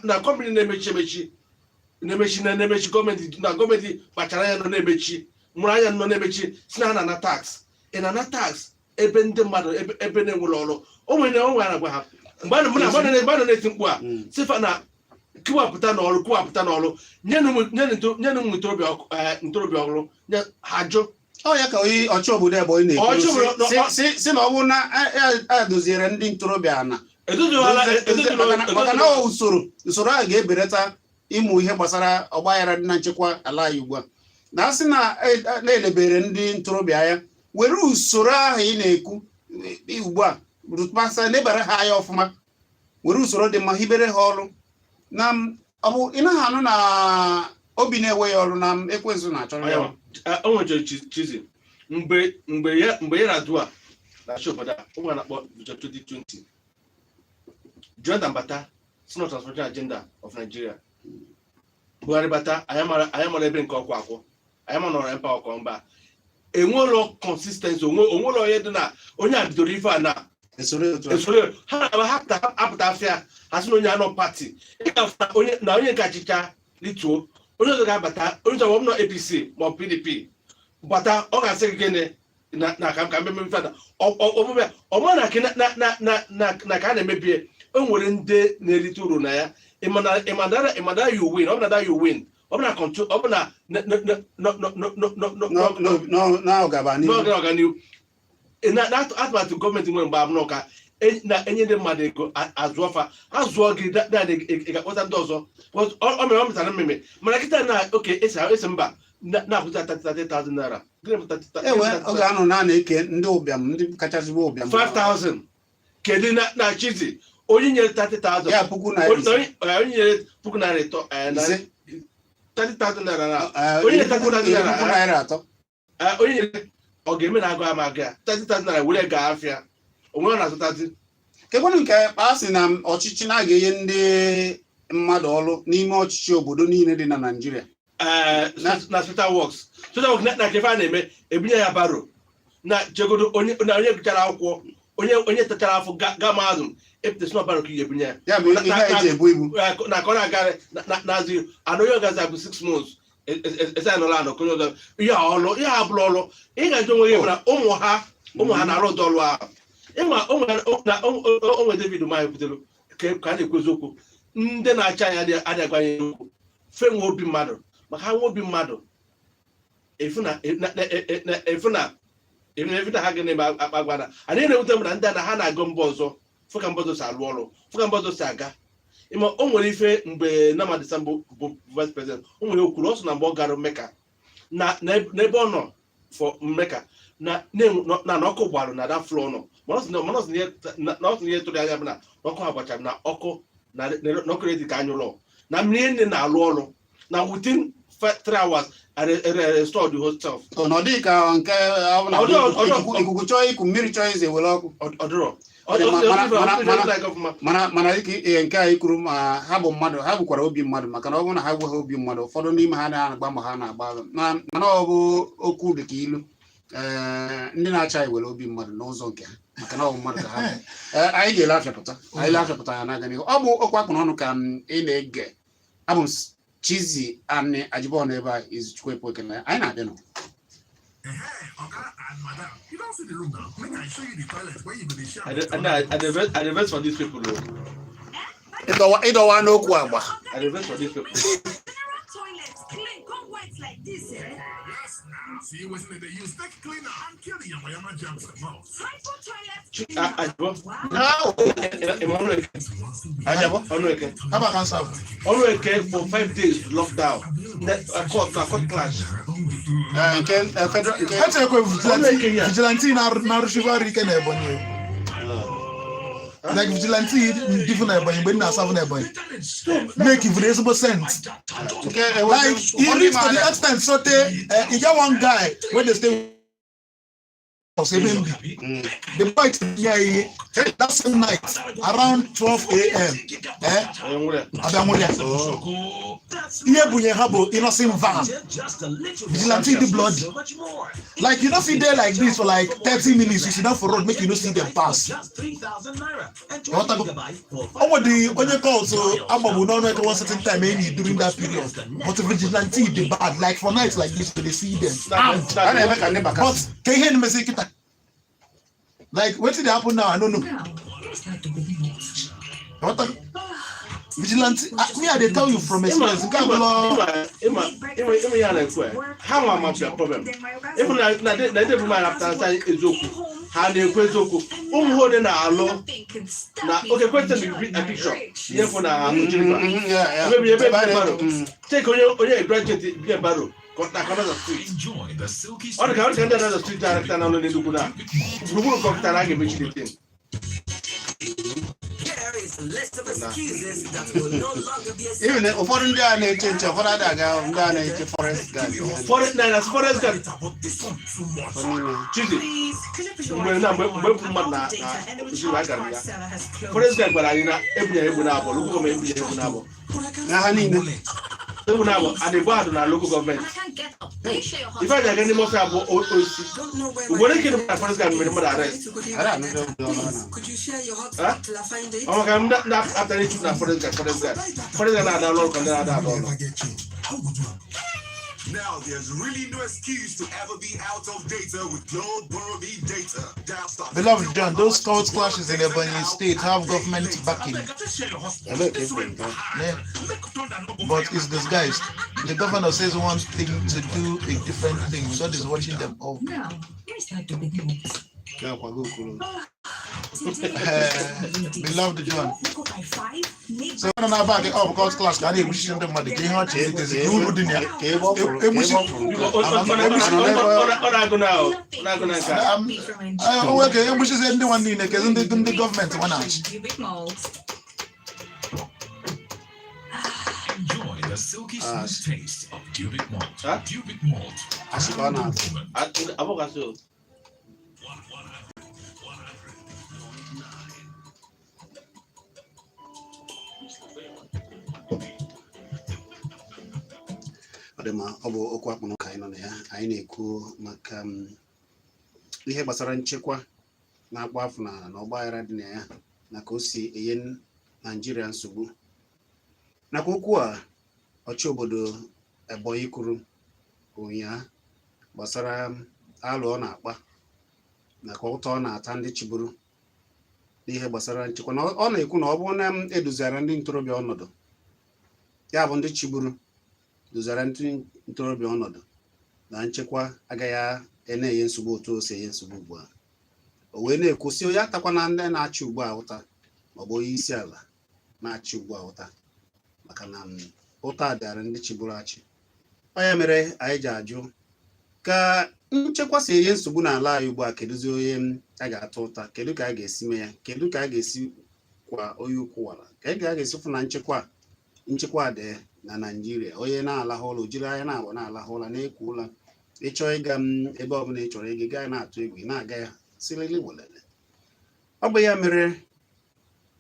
na company na-emechi emechi na-emechi na na-emechi. Gọọmenti na gọọmenti kpachara anya nọ na-emechi, mụrụ anya nọ na-emechi, si na ha na-ana tax. Ị na-ana tax ebe ndị mmadụ ebe na-enwere ọrụ. O nwere o nwere agwa ha mgbe a mgbe a na-eti mkpu a sifa na kewapụta n'ọrụ, kewapụta n'ọrụ, nyenụ ụmụ ntorobịa ntorobịa ọrụ nye ha jụ. Ọ ya ka onye ọchị obodo Ebonyi na-ekwu Ọchị obodo- si na ọ bụrụ na a doziere ndị ntorobịa ana Edoziwala. maka na ọ usoro a ga-ebelata ịmụ ihe gbasara ọgbaghara dị na nchekwa ala anyị ugbu a, na asị na na-elebere ndị ntorobịa anya were usoro ahụ ị na-ekwu ugbu a rụpasa lebara ha anya ọfụma, were usoro dị mma hibere ha ọrụ na ọ bụ ị naghị anụ na obi na-enwe ya ọrụ na ekwensu na-achọrọ ya ọrụ. O nwechara chizi mgbe Yar'Adua na-achị obodo a, o nwere na-akpọ Vision 2020. Jonathan bata si na Transformation Agenda of Nigeria. Mgbe Buhari bata, anyị mara ebe nke ọkwa akwụ anyị ma nọrọ mpa ọkọ mba enwelo consistency, onwelo onye dị na onye a bidoro ife a na esoro otu a. Esoro ha na ha apụta afịa, ha sị na onye anọ party, ị ga-afụ na onye na onye nke achịcha lituo, onye ọzọ ga-abata, onye ọzọ, ọ bụ na APC ma ọ PDP bata, ọ ga-asị gị gịnị na ka mmemme ife a ọbụbịa ọma na na na na na na ka a na-emebie. O nwere ndị na-erite uru na ya. Ịmana you win, ọ bụ na that you win, ọ bụ na control, ọ bụ na na na na na na na na Na ọgaba n'ihu. N'oge ọganihu na atụmatụ gọọmenti nwere mgbe abụọ ka na-enye ndị mmadụ ego azụọ fa azụọ gị naanị, ị ga-akpọta ndị ọzọ. Because ọ mere ọ mụtara mmemme, mana kịta na oke esi mba na-akwụta 30,000 naira. Gịnị bụ 30,000? Ewe oge anụ na na-eke ndị ụbịam, ndị kachasị ụbịam. 5,000 kedu na chizi onye nyere 30,000? Ya 3,000. Onye nyere 3,300 ise. 30,000 naira na onye onye nyere 30,000 iri puku naira, naira atọ. Onye nyere ọ ga-eme na agụ ama agụ ya 30,000 naira were gaa afịa onwe ọ na-azụtazi. Kekwanụ nke a sị na ọchịchị na-aga enye ndị mmadụ ọrụ n'ime ọchịchị obodo niile dị na Naịjirịa? Na social works, social works na kefe a na-eme ebunye ya barrow na chegodo onye na onye gụchara akwụkwọ, onye tachara afọ ga mahadum epụtasị na barrow ka ị ga-ebunye ya. Ya bụ ihe a eji ebu ibu. Na ka ọ na-aga na-azụ anụ onye ọgazi abụ 6 months ese anọla anọ ka onye ọzọ ihe a ọlụ, ihe a bụla ọlụ. Ị ga-ajụ onwe gị bụ na ụmụ ha na-arụ ụdọ ọlụ ahụ. Ịma onwe na onwe David Umahi kwutere ka a na-ekwu eziokwu, ndị na-achị anyị adịghị agwa anyị okwu fe nwe obi mmadụ, maka ha nwe obi mmadụ efu na efu na efu na ha ga na-eme akpa agwa na anyị na-ewute m na ndị a na ha na-agụ mba ọzọ, fụ ka mba ọzọ si alụ ọrụ, fụ ka mba ọzọ si aga. Ịma o nwere ife mgbe Nnamdi Sambo bụ vice president, o nwere okwuru, ọ sị na mgbe ọ gara Mecca na n'ebe ọ nọ for Mecca na ọkụ gbarụ na that floor nọ, mana ọ sị na ọ sị na ihe tụrụ anya bụ na ọkụ ha gbachara na ọkụ na ọkụ dị ka anya ụlọ na mmiri nne na-alụ ọrụ na within 3 hours restore the whole self. Ọ na ọ dịghị ka nke ọ bụ na ikuku chọọ iku, mmiri chọọ ize, were ọkụ. Ọdụrọ. Ọ dị mma, mana dịka ihe nke anyị kwuru, ma ha bụ mmadụ, ha bụkwara obi mmadụ, maka na ọ bụrụ na ha nweghị obi mmadụ, ụfọdụ n'ime ha na-agba mbọ ha na-agba mana ọ bụ okwu dị ka ilu. Ee, ndị na-achị anyị were obi mmadụ n'ụzọ nke ha, maka na ọ bụ mmadụ ka ha bụ. Ee, anyị ga-ele afịapụta, anyị le afịapụta ya n'aga n'ihu. Ọ bụ okwu akpụ n'ọnụ ka m ị na-ege. Abụ m Chizzy Ani Ajibọnụ ebe a Izuchukwu Ekwu ekele anyị na-abịa nụ. Oga and madam, you don see the room now. Make I show you the toilet where you go dey shower. I dey vex for these people o. Ịdọwa n'okwu agba. I dey vex for these people. General toilet clean come white like this, eh? Yes, now. See wetin dem dey use take clean am and kill the yamayama germs comot. Hypo toilet Ah, cleaner. Ajibo. Wow. Ịma ọnụ eke? Ajabo. Ọnụ eke. Haba ka nsa bụ. Ọnụ eke for 5 days lockdown. Court na court clash. Ee, nke federal nke Ha cherekwa Ọnụ eke ya. vigilante na-arụchivu ọrụ ike na Ebonyi. Like vigilante dịfụ na Ebonyi mgbe m na-asavụ na Ebonyi. Make even ezigbo sense. Nke Like e reach to the extent so tey e get one guy wey dey stay house ebe m bi. The boy tinye ya ihe that same night around 12 a.m. Onye nwere ya. Abịa nwụrụ ya. Ihe bunye ha bụ innocent van. Vigilante dị bloody. Like you no fit dey like this for like 30 minutes, you sit down for road make you no see them pass. Ghọtago? O nwere onye cult agbagbu n'ọnụ eke one certain time enyi during that period. But vigilante dey bad, like for night like this you dey see them armed. A na-eme ka ndị baka. But ka ihe na-emezi kịta, like wetin dey happen now, I no know. Now, it's like the baby next. Ghọtago? Vigilante, ah, me I dey tell you from experience, nke abụlọ. Ịma ihe a na-ekwu, ha nwa ma bịa problem. Ịfụ na ndị bụ mmadụ apụtara sị eziokwu, ha na-ekwu eziokwu, ụmụ ha ole na-alụ na oke question addiction ihe fụ na Ojiriba. Ebe ebe take onye graduate bi barrow na Kanaza Street. Ọ dị ka ndị Kanaza Street a na ụlọ n'Enugu na gburugburu kọmpụta na a ga-emechi the thing. Here is a list of excuses that will no longer be Even ụfọdụ ndị a na-eche nche, ụfọdụ adịghị aga, ndị a na-eche forest guard. Forest na forest guard. Ụfọdụ n'ime ha. Chizi mgbe na mgbe mgbe bụ mmadụ na ozugbo a gara ya forest guard gwara anyị na ebunyere egbe na abụọ lụkwụ ma ebunyere egbe na abụọ. Na ha niile. Ewu na abụ adịbụ adụ na local government. And I can't get up. Can you share your Ife a ji aga n'ime ọfịa bụ osisi. Don't know where my Ugboro ike data dị na forest guard mere mmadụ arrest. Ara anụ ebe ọbụla ọ Please, na. could you share your Huh? hotspot till I find it? Ọ maka ndị na-apụtara ichu na forest guard, forest guard. Forest guard na-ada ọrụ ka ndị na-ada ada ọrụ. Never get change. How good you are? Now there's really no excuse to ever be out of data with Glow Borrow Me Data. Dial star Beloved John, those cult clashes in Ebonyi State have government backing, Ebee ka ekwere nke ahụ? yeah, but it's disguised. The governor says one thing to do a different thing. God is watching them all. Now, here's like the beginning. Ya kwago okoro. Today, Beloved John. Wake up by 5, make So ọ na-aba gị ọ bụ cult clash ka a na-egbuchichi ndị mmadụ ka ihe ọchị etezi ka uru dị na ya. Ka ebe ọ fụrụ ka ebe ọ fụrụ nke a. Ọ na-agụ na ọ na-agụ na nke a. O nwere ka egbuchizie ndị nwa niile kezi ndị gọọmenti nwa na-achị. Enjoy the silky Ah, smooth taste of Dubic Malt. Huh? Dubic Malt. Asị ka ọ na-atụ. Abụghasị o. Ọ dị mma, ọ bụ okwu akpụ n'ụka anyị nọ na ya. Anyị na-ekwu maka ihe gbasara nchekwa na-akpọ afọ n'ala na ọgba aghara dị na ya na ka o si enye Naijiria nsogbu, nakwa okwu a ọchị obodo Ebonyi kwuru ụnyaa gbasara alụ ọ na-akpa nakwa ụta ọ na-ata ndị chịburu n'ihe gbasara nchekwa, na ọ na-ekwu na ọ bụrụ na m eduziara ndị ntorobịa ọnọdụ, ya bụ ndị chịburu dozara ndị ntorobịa ọnọdụ, na nchekwa agaghị na-enye nsogbu otu o si enye nsogbu ugbu a. O wee na-ekwu sị onye atakwana ndị na-achị ugbu a ụta, maọbụ onye isi ala na-achị ugbu a ụta, maka na ụta dịara ndị chịburu achị. Ọ ya mere anyị ji ajụ ka nchekwa si enye nsogbu n'ala anyị ugbu a, kedụzi onye a ga-ata ụta? Kedu ka a ga-esi mee ya? Kedu ka a ga-esi kwa onye ukwu wara ka a ga-esi fụ na nchekwa dị na Naịjirịa? Onye na-alahụ ụlọ jiri anya na-abụ na-alahụ ụla na-ekwu ụla, ịchọọ ịga m ebe ọbụla ị chọrọ ịga, gaa na-atụ egwu, ị na-aga ya silili welele. Ọ bụ ya mere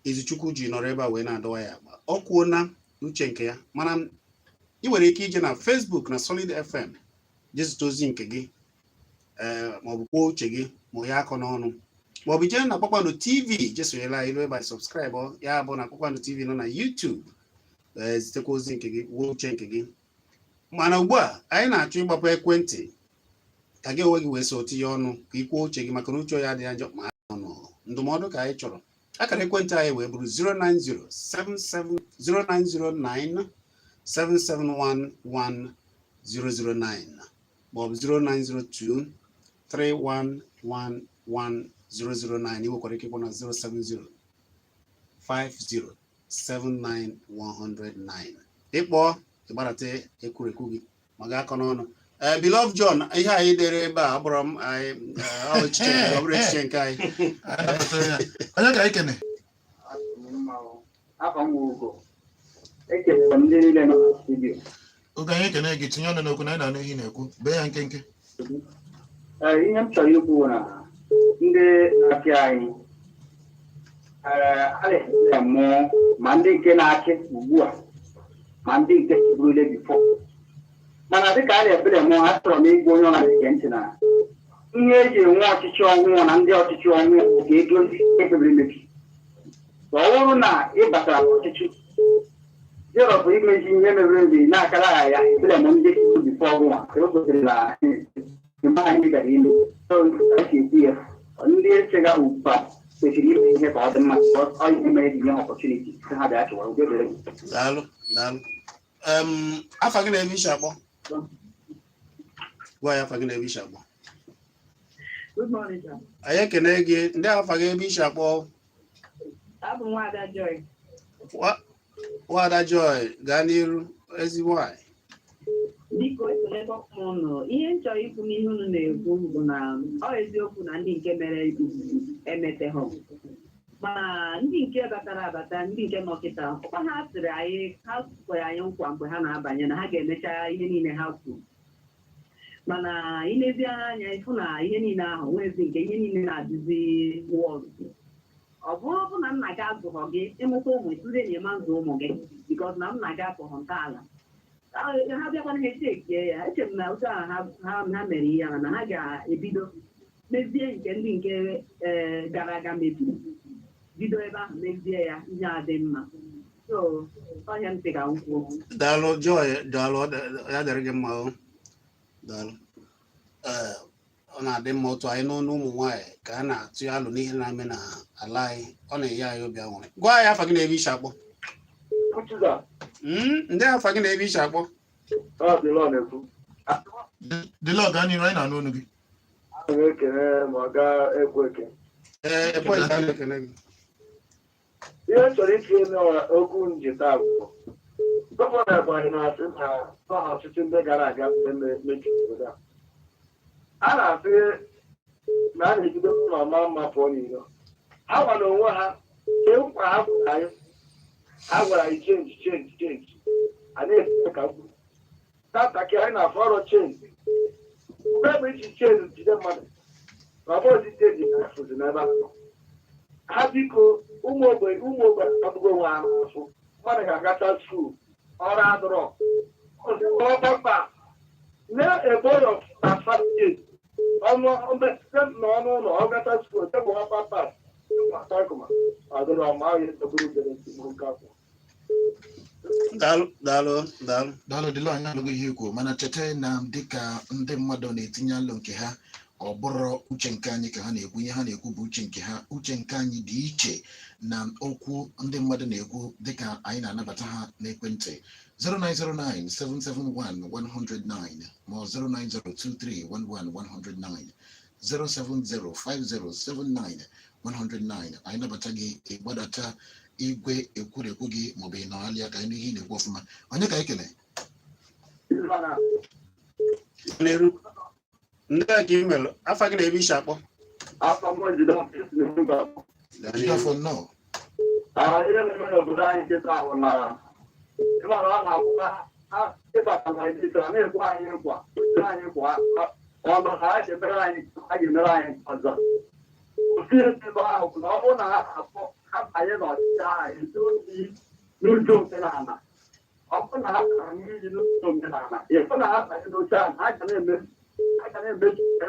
Izuchukwu ji nọrọ ebe a wee na-adọwa ya agba. Ọ kwuo na uche nke ya, mana ị nwere ike ije na Facebook na Solid FM jee zute ozi nke gị, ee, maọbụ kwuo uche gị ma ya akọ n'ọnụ, maọbụ jee na Kpakpando TV jee sonyere anyị ebe a, subscribe ya bụ na Kpakpando TV nọ na YouTube, ee, zitekwa ozi nke gị, kwuo uche nke gị. Mana ugbu a anyị na-achọ ịgbapụ ekwentị ka gị onwe gị wee so tinye ọnụ, ka ị kwuo uche gị, maka na uche ya adịghị njọ ma ọnụ ndụmọdụ ka anyị chọrọ. Akara ekwentị anyị wee bụrụ 09077 0909 771 1009 maọbụ 0902 311 1009. Ị nwekwara ike ịkpọ na 070 50 79109. Ịkpọ ịgbarata ekwurekwu gị ma ga akọ n'ọnụ. Ee, Beloved John, ihe anyị dere ebe a abụrụ m anyị, ọ bụ echiche nke, ọ bụrụ echiche nke anyị. Anyị nabatara ya. Onye ka anyị kene? Afọ m Ugo. Ekelere m ndị niile nọ na studio. Oge anyị ekene gị, tinye ọnụ n'okwu na anyị na-anụ ihe ị na-ekwu. Bee ya nkenke. Ee, ihe m chọrọ ikwu bụ na ndị na-achị anyị, ee, a na-ekele mmụọ ma ndị nke na-achị ugbu a ma ndị nke chịburule before, mana dịka a na-ekpere mmụọ, achọrọ m ịgwa onye ọ na-ege ntị na ihe eji enwe ọchịchị ọhụụ na ndị ọchịchị ọhụụ ka edozi ihe mebiri emebi. Ọ bụrụ na ị batara n'ọchịchị zerọpụ imezi ihe mebiri emebi na-akara aha ya, ekpere m ndị chịburu before ọgwụnwa ka o kwesịrị na mgbe anyị gara ime so a si ekwu ya, ndị echega ugbu a kwesịrị ime ihe ka ọ dị mma, ka ọ ihe mere ji nye ha opportunity sị ha bịa chụwa udo dịrị gị. Daalụ, daalụ. Afa gị na ebe isi akpọ? Gwa ya afa gị na ebe isi akpọ. Good morning, sir. Anyị ekene gị. Ndị afa gị, ebe isi akpọ? Abụ m Nwaada Joy. Nwada Joy, gaa n'iru, ezi nwanyị. Biko, ekelekwa m ụnụ. Ihe m chọrọ ikwu n'ihe unu na-ekwu bụ na ọ eziokwu na ndị nke mere izizi emeteghọ, mana ndị nke batara abata, ndị nke nọ kịta, ọkwa ha sịrị anyị, ha kwere anyị nkwa mgbe ha na-abanye na ha ga-emecha ihe niile ha kwuru, mana ilezi anya ịfụ na ihe niile ahụ nwezi nke ihe niile na-adịzi worse. Ọ bụrụ bụ na nna gị azụghọ gị, ịmụta ụmụ, ịtụzie na ịma nzụ ụmụ gị, because na nna gị atụghọ ntọala. Ha bịakwana, ha echekie ya. Eche m na otu a ha mere ihe ahụ, na ha ga-ebido mezie nke ndị nke gara aga mebiri, bido ebe ahụ mezie ya, ihe a dị mma. So ọhịa m sị ka m kwuo. Daalụ, Joy, daalụ. Ya dịrị gị mma o, daalụ. Ee, ọ na-adị mma otu anyị n'ọnụ ụmụ nwaanyị ka a na-atụ alụ n'ihe na-eme n'ala anyị. Ọ na-enye anyị obi aṅụrị. Gwa anyị afa gị na ebe ishi akpọ. Ndị afa gị na ebe ishi akpọ. Dịlọ, gaa n'iru, anyị na-anụ olu gị. Ana m ekene ma ọ gaa ekwe eke. Ee, ekwe ka a na-ekene gị. Ihe m chọrọ itinye n'okwu njita bụ gọvanọ Ebonyi na-asị na nọ ọchịchị ndị gara aga mechiri obodo a. A na-asị na a na-ebido ụlọ ọma mma pụọ n'iro. Ha gwara onwe ha kee nkwa ha gwara anyị. Ha gwara anyị change, change, change. A na-esi ka mkpu tatakị anyị na fọrọ change. Mgbe bụ iji change jide mmadụ, ma ọ bụghị change ka afụzi n'ebe ahụ. Ha biko, ụmụ ogbenye abụghị onwe ha n'afọ. Mmadụ ga-agacha school, ọrụ adọrọ ọgbakpa na eboy of 5 years ọnụ n'ọnụ ụlọ, ọ gacha school tebụl ha papa adọrọ ma ahụ edogburu bere nsogbu nke afọ. Daalụ, daalụ, daalụ. Daalụ, Dịlọ, anyị anụghị ihe ikwu, mana cheta na dịka ndị mmadụ na-etinye alụ nke ha, ọ bụrụ uche nke anyị ka ha na-ekwu, ihe ha na-ekwu bụ uche nke ha. Uche nke anyị dị iche na okwu ndị mmadụ na-ekwu. Dịka anyị na-anabata ha n'ekwentị 0909 771 109 ma ọ 0902311 109, 0705079 109, anyị nabata gị. Ịgbadata igwe ekwurekwu gị maọbụ ị nọghalịa ka anyị nụ ihe ị na-ekwu ọfụma. Onye ka anyị kele? N'eru ndị a ka ị melụ. Afa gị na ebe ishi akpọ. Afọ mbụ jide ọfịs na Jideofor, nnọọ. Ihe na-eme n'obodo anyị nkịta bụ na ịmara ọ na-akwụkwọ ịbata Naijiria na-ekwe anyị nkwa, ekwe anyị nkwa ọnụ ha ga-emere anyị, ha ga-emere anyị ọzọ. Ofu ihe dị ebe ahụ bụ na ọ bụrụ na ha akpọ ha banye n'ọchịchị ahụ ezu ozi n'ụzọ omenala, ọ bụrụ na ha tara mmiri n'ụzọ omenala, ịfụ na ha banye n'oche ahụ, ha ga na-emezu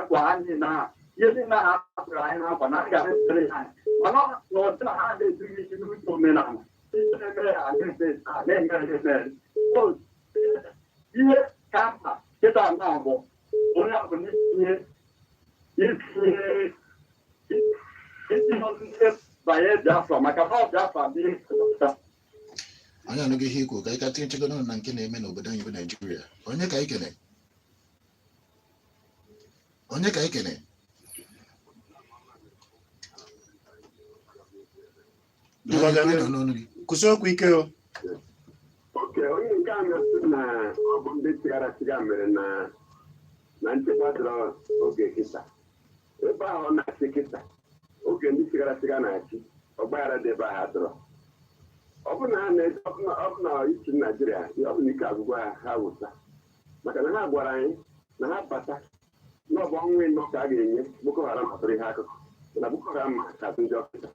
nkwa ha niile ahụ, ihe niile ha hapụrụ anyị na nkwa na ha ga na-emere ha anyị. Mana n'ọdị na ha na-ezughị isi n'ụzọ omenala, ihe na-emere ha na-eme ha na-emere emere. So, ihe ka mkpa kịta na bụ onye ọ bụla itinye ọtụtụ banye Biafra, maka na ọ Biafra bụ ihe nzọpụta. Anyị anụghị ihe ikwu. Ka anyị ka tinye nchegodo na nke na-eme n'obodo anyị bụ Naijiria. Onye ka anyị kene? Onye ka anyị kene? Ngwa, gaa n'ihu. N'ọnụ gị. Kwụsị okwu ike o. Oke onye nke a na-asị na ọ bụ ndị chigara chiga mere na nchekwa dọrọ oge kịta ebe ahụ ọ na-achị kịta. Oge ndị chigara chiga na-achị, ọgbaghara dị ebe ahụ adọrọ. Ọ bụ na ha na ọ bụ na ichi Naijiria, ọ bụ na ike agwụgwọ ha, ha wụsa, maka na ha gwara anyị na ha bata na ọ bụ ọnwa 4 ka a ga-enye Boko Haram atụrụ ihe akụkụ, mana Boko Haram ka atụ ndị ọkịta.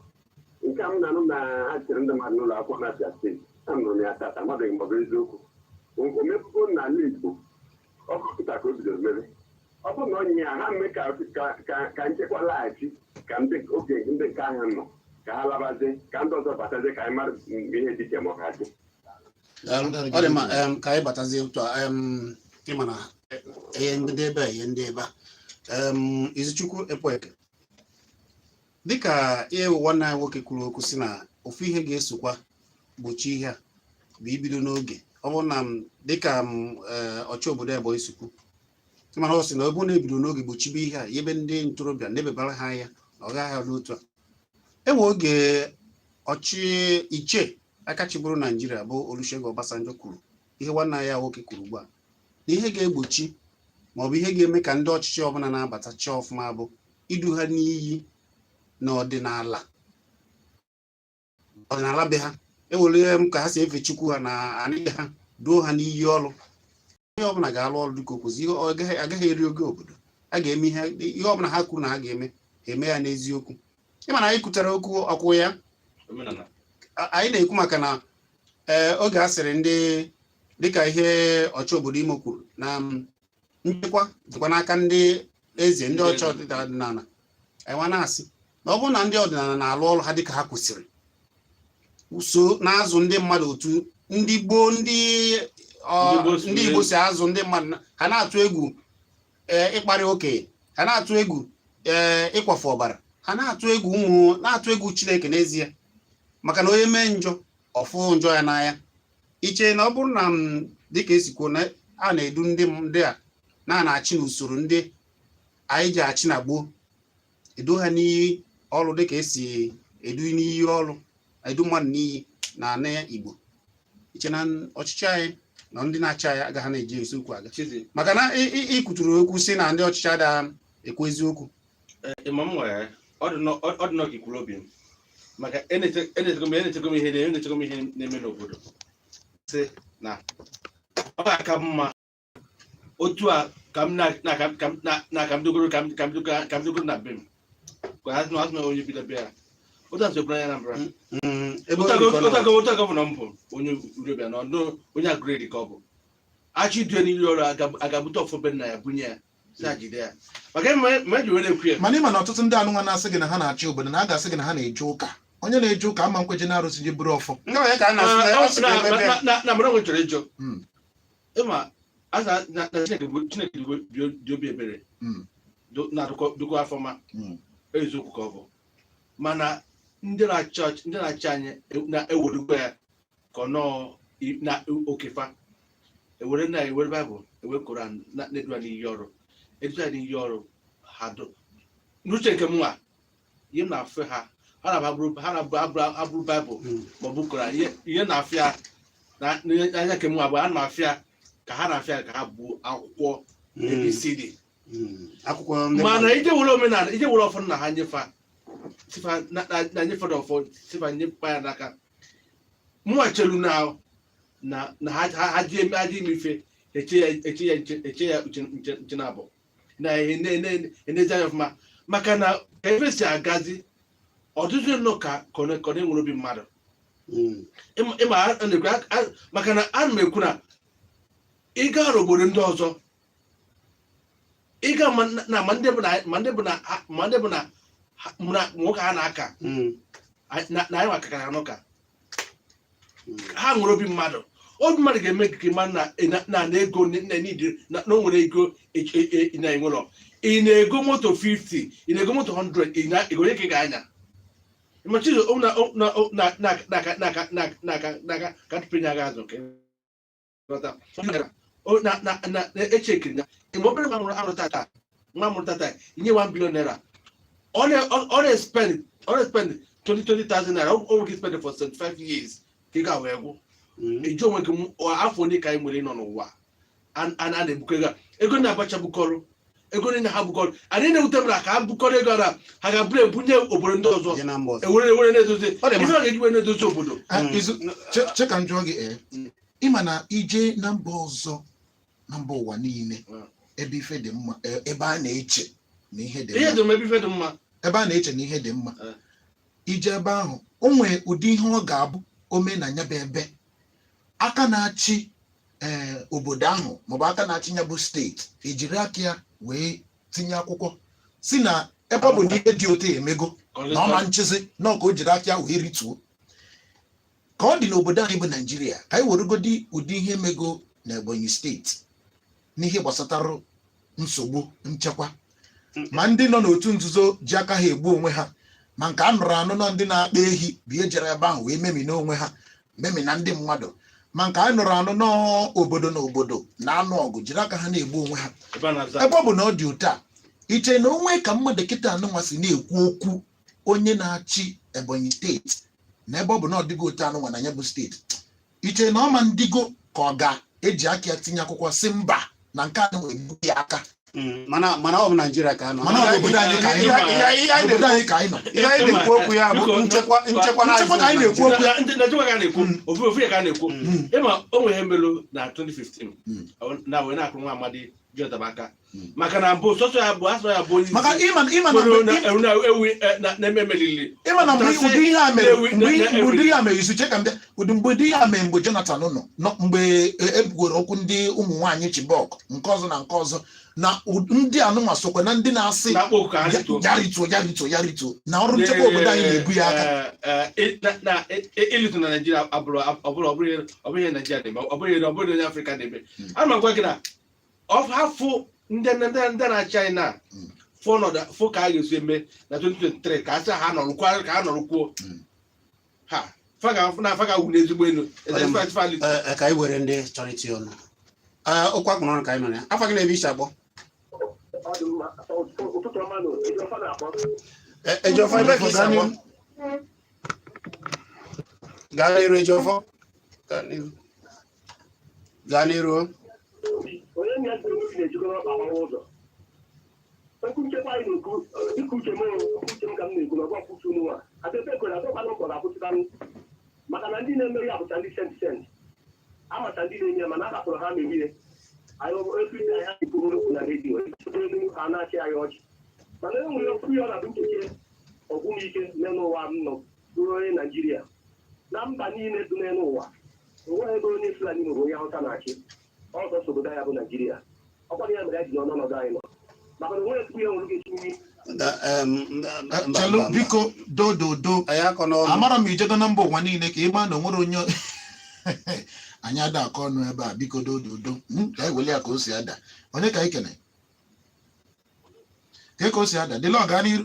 Nke a m na-anụ na ha chere ndị mmadụ n'ụlọ akwụkwọ na Abia Steeti, anụrụ m ya tata, amabeghị ma ọ bụ eziokwu. O mebugo n'ala Igbo, ọ bụ kịta ka o bidoro mebe. Ọ bụrụ na onye ya ha mee ka nchekwa laghachi ka ndị oge ndị nke ahụ nọ, ka ha labazie, ka ndị ọzọ batazie, ka anyị mara mgbe ihe dị iche ma ọ ga-adị. Daalụ. Ọ dị mma. Ka anyị batazie otu a, ịma na ihe ndị ebe a, ihe ndị ebe a, Izuchukwu Ekweke, dịka ihe nwanne anyị nwoke kwuru okwu si na ofu ihe ga-esokwa gbochie ihe a bụ ibido n'oge. Ọ bụrụ na m dịka m ọchị obodo Ebonyi sikwu, mana ọ sị na ọ bụrụ na ebido n'oge gbochibe ihe a, ebe ndị ntorobịa na-ebebara ha anya na ọ gaghị adị otu a. Enwe oge ọchị iche aka chịburu Naijiria bụ Olusegun Obasanjo kwuru ihe nwanne ya nwoke kwuru ugbu a, na ihe ga-egbochi maọbụ ihe ga-eme ka ndị ọchịchị ọbụla na-abata chi ọfụma bụ idu ha n'iyi na ọdịnala be ha, ewere m ka ha si efe Chukwu ha na anị ha, duo ha n'iyi ọrụ. Ihe ọbụla ga-alụ ọrụ dịka o kwesịrị, ihe ọ agaghị eri oge obodo a ga-eme, ihe ọbụla ha kwuru na ha ga-eme, ha eme ya n'eziokwu. Ịma na anyị kwutere okwu ọkwụ ya. Omenala. Anyị na-ekwu maka na ee, oge a sịrị ndị Dịka ihe ọchị obodo Imo kwuru na nchekwa dịkwa n'aka ndị eze, ndị ọchị ọdịnala. Anyị nwa na-asị na ọ bụrụ na ndị ọdịnala na-alụ ọrụ ha dịka ha kwesịrị, so na-azụ ndị mmadụ otu ndị gboo, ndị ndị Igbo si azụ ndị mmadụ, ha na-atụ egwu ịkparị okenye, ha na-atụ egwu ịkwafu ọbara, ha na-atụ egwu ụmụ, na-atụ egwu Chineke n'ezie, maka na onye mee njọ, ọfụ njọ ya n'anya. Iche na ọ bụrụ na m dịka esi kwuo na a na-edu ndị a na na-achị n'usoro ndị anyị ji achị na gboo, edu ha n'iyi ọrụ dịka esi edu n'iyi ọrụ, edu mmadụ n'iyi na ana Igbo, iche na ọchịchị anyị na ndị na-achị anyị agaghị na-eji eziokwu aga? Chizi. Maka na ị kwuturu okwu si na ndị ọchịchị adịghị ekwu eziokwu. Ịma m nwere ọ dị nọ ka ikwuru obi m, maka enechego m ihe na-eme n'obodo, sị na ọ ga-aka mma otu a ka m na na ka m na na ka m dogoro ka m dogoro na be m, ka ha sị na onye bido bịa otu a sokwuru anya Anambra. Ebe obi ka ọ nọ. Otu a gọvanọ m bụ onye Urobia na ọdụ onye Aguleri ka ọ bụ achị due n'iru ọrụ agabute ọfọ be nna ya bunye ya, si jide ya, maka ma eji were ekwu ya. Mana ịma na ọtụtụ ndị anụnwa na-asị gị na ha na-achị obodo, na a ga-asị gị na ha na-eje ụka. Onye na-eje ụka ama nkweje na arụsị ji bụrụ ọfọ. Ndị onye ka a na-asị na ọ sị ka emebe ya. Na mara nwe chọrọ ịjụ ịma aza na Chineke bụ Chineke dị obi ebere na dụkọ afọma. Eziokwu ka ọ bụ, mana ndị na-achị anyị na-ewerukwa ya ka ọ nọọ na okefa ewere na ewere Baịbụl, ewere Koran na-edu ha n'iyi ọrụ, edu ha n'iyi ọrụ ha do n'uche nke m nwa. Ihe m na-afụ, ha na-abụrụ ha na-abụrụ Baịbụl maọbụ Koran, ihe na-afịa n'anya nke m nwa bụ a na-afịa ka ha na-afịa ka ha bụ akwụkwọ ABCD. Akwụkwọ ndị Mana mmadụ. ije were omenala, ije were ọfọ nna ha nyefa sifa na nyefe ọfọ sifa nyekwa ya n'aka mụnwa chelu na ha ji eme ife eche ya nche, eche ya uche nche nche na abụ na enezi anya ọfụma, maka na ka ebe si agazi ọtụtụ nnọọ ka ọ na-enwere obi mmadụ. Ịma a na-ekwu maka na ana m ekwu na ịga n'obodo ndị ọzọ, ịga na ma ndị bụ na na nwoke ha na-aka na anyị makakara ha n'ụka, ha nwere obi mmadụ. Obi mmadụ ga-eme ka ị mara na ego na o nwere ego na enwerọ. Ị na-ego moto 50, ị na-ego moto 100, ị na-ego onye ka ị ga-anya ma chizo o na na na na na na na na na na ka tupu nye aga azụ ka ghọta. O na na na na echekiri na mgbe obere nwa mụrụ amụrụ tata, nwa mụrụ tata, inye 1 billion naira, ọ na-spend 20 20,000 naira, o nwere ike spend for 75 years ka ị ga wee gwụ. Eji onwe gị afọ ole ka anyị nwere nọ n'ụwa a na-ebukọ ego a? Ego ndị Abacha bukọrọ, ego niile ha bukọrọ, anyị na-ewute m na ka ha bukọrọ ego na ha ga-abụrụ ebunye obodo ndị ọzọ Je na mba ọzọ. ewere na-edozi Ọ dị mma. ife a ga-eji wee na-edozi obodo. Che ka m jụọ gị, ee, ịma na ije na mba ọzọ, na mba ụwa niile, ebe ife dị mma, ebe a na-eche na ihe dị ihe mma dị mma, ebe ife dị mma, ebe a na-eche na ihe dị mma, ije ebe ahụ, o nwee ụdị ihe ọ ga-abụ omenanya bụ ebe aka na-achị ee obodo ahụ maọbụ aka na-achị ya bụ steeti ejiri aka ya wee tinye akwụkwọ si na ebe ọ bụ na ihe dị otu emego na ọma nchịzi na ọ ka o jiri aka ya wee rituo ka ọ dị n'obodo anyị bụ Naijiria. Ka anyị weregodi ụdị ihe mego na Ebonyi Steeti n'ihe gbasatara nsogbu nchekwa, ma ndị nọ n'otu nzuzo ji aka ha egbu onwe ha, ma nke a nụrụ anụ na ndị na-akpa ehi bụ ihe jere ebe ahụ wee memina onwe ha, memina ndị mmadụ, ma nke a nụrụ anụ n'obodo na obodo na-anụ ọgụ jiri aka ha na-egbu onwe ha. Ebe a na-aza Ebe ọ bụ na ọ dị otu a, iche na onwe ka mmadụ kịta anụnwa si na-ekwu okwu onye na-achị Ebonyi Steeti, na ebe ọ bụ na ọ dịgo otu anụnwa na ya bụ steeti, iche na ọma ndịgo ka ọ ga-eji aka ya tinye akwụkwọ si mba na nke anụnwa egbu ya aka? Mana ọ bụ Naijiria ka a nọ. Mana ọ bụ obodo anyị ka anyị nọ. Ihe anyị Obodo anyị ka anyị nọ. Ihe anyị na-ekwu okwu ya bụ Biko, nchekwa na Nchekwa ka anyị na-ekwu okwu ya. Ndị Naijiria ka a na-ekwu ofu ofu ya ka a na-ekwu. Ịma o nwere ihe melu na 2015 na wee na-akụ nwa amadi. Jonathan aka, maka na mbụ sọsọ ya bụ asọ ya bụ onye Maka ịma na kwere mgbe na ewu na-eme emelili. Ịma na mgbe Pụtasị ụdị ihe a mere mgbe na-ewi- ụdị ihe a mere isu che ka m bịa ụdị mgbe ụdị ihe a mere mgbe Jonathan nọ mgbe ebugoro okwu ndị ụmụ nwaanyị Chibok nke ọzọ na nke ọzọ na ndị anụnwa sokwa na ndị na-asị na-akpọ oku ka ha rituo. Ya rituo, ya rituo, ya rituo, na ọrụ nchekwa obodo anyị na-ebu ya aka. Na ịlịtụ na Naijiria abụrụ ọ bụrụ ihe Naijiria na-eme, ọ bụrụ onye Afrịka na-eme. Ana m agwa gị na afọ ndị na-achị anyị na fụ ọnọdụ fụ ka a ga-esi eme na 2023 ka a sị ha nọrụkwa ka ha nọrụkwuo ha faga na faga wu n'ezigbo elu. Ka anyị were ndị chọrọ itinye ọnụ. Ee, okwu akpụ n'ọnụ ka anyị nọ na ya. Afa gị na ebe isi akpọ? Ọ dị mma. Ụtụtụ ọma nụ, Ejiofor na-akpọ. Ejiofor, ebe ka isi akpọ? Gaa n'iru, Ejiofor. Gaa n'iru, gaa n'iru. Onye na-ese obi na-ejikọ n'ọkpa agbawa ụzọ. Okwu nchekwa anyị na-ekwu, dịka uche m, okwu uche m ka m na-ekwu na ọgwa kwutu unu a adebe ekwe na adọkwanụ mkpọ ga-akwụsịtanụ, maka na ndị na-emeri abụcha ndị sent sent amacha ndị na-enye ya, mana a hapụrụ ha merie anyị efu ite anyị ha ekwuru okwu na redio elu ha na-achị anyị ọchị, mana e nwere okwu ya ọ na-abụ ncheche ọgwụ m ike n'elu ụwa m nọ bụrụ onye Naijiria na mba niile dị n'elu ụwa, onweghị ebe onye Fulani maọbụ onye Hausa na-achị ọsọ obodo ya bụ Naijiria. Ọkwa ya mere anyị ji nọ n'ọnọdụ anyị nọ, maka na onweghị ekwu ya nwere ike etinye. Chelụ biko, dododo. Anyị akọ n'ọnụ. Amara m ijego na mba ụwa niile ka ị maa na onwere onye anyị ada akọ ọnụ ebe a. Biko, dododo. Ka anyị wele ya ka o si ada. Onye ka anyị kene ka o si ada dịla? Gaa n'iru,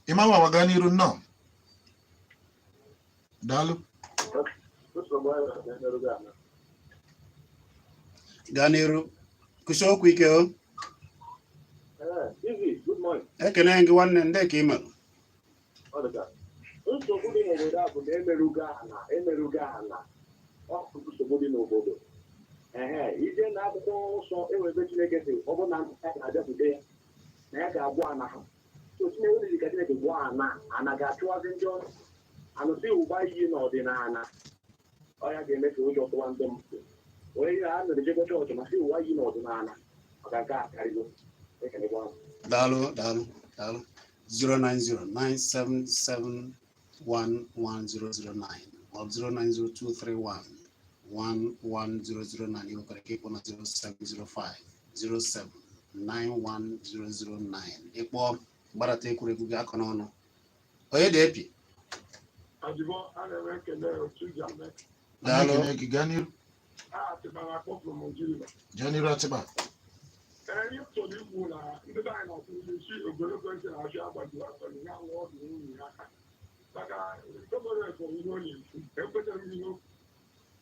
ịmawawa, gaa n'iru. Nnọọ, daalụ. Nsogbu anyị na-emerụ ala. Gaa n'iru, kwụsị okwu ike o. Ee, Izi, good morning. Ekene gị nwanne, ndị ka ị mere? Ọ dịka nsogbu dị n'obodo a bụ na emerụgo ala, emerụgo ala. Ọ bụ nsogbu dị n'obodo. Ehe, ije na akwụkwọ nsọ, enwere ebe Chineke si ọ bụrụ na ndị ya ga-abịakwute ya na ya ga-agwọ ana ha. So Chineke dị ka Chineke gwọọ ana, ana ga-achụwazi ndị ọrụ anụsị ụgba iyi n'ọdịnala. Ọ ya ga-eme ka ụjọ tụwa ndị mmadụ. Onye ihe a mere jego chọọchị ma sị ụwa iyi n'ọdịnala, maka nke a karịgo. Ekelekwa m. Daalụ, daalụ, daalụ. 09097711009 maọbụ 09023111009. Ị nwekwara ike ịkpọ na 07050791009. Ịkpọ, gbadata ekwurekwu gị, akọ n'ọnụ. Onye dị epi? Ajibọ, ana m ekele otu ji ame. Daalụ. Ekene gị, gaa n'iru. A atịbara akpọpụrụ m Nigeria. Gaa n'iru, Atịba. Ee, ihe m chọrọ ikwu na ndị be anyị na-akwụ isi ogologo ntị na-achọ agbaju agbaju ya nwụọ ọdụ nwunye ya aka. Maka gọvanọ kwuru ihe ọ na-ekwu, ekwetara m ihe o kwuru.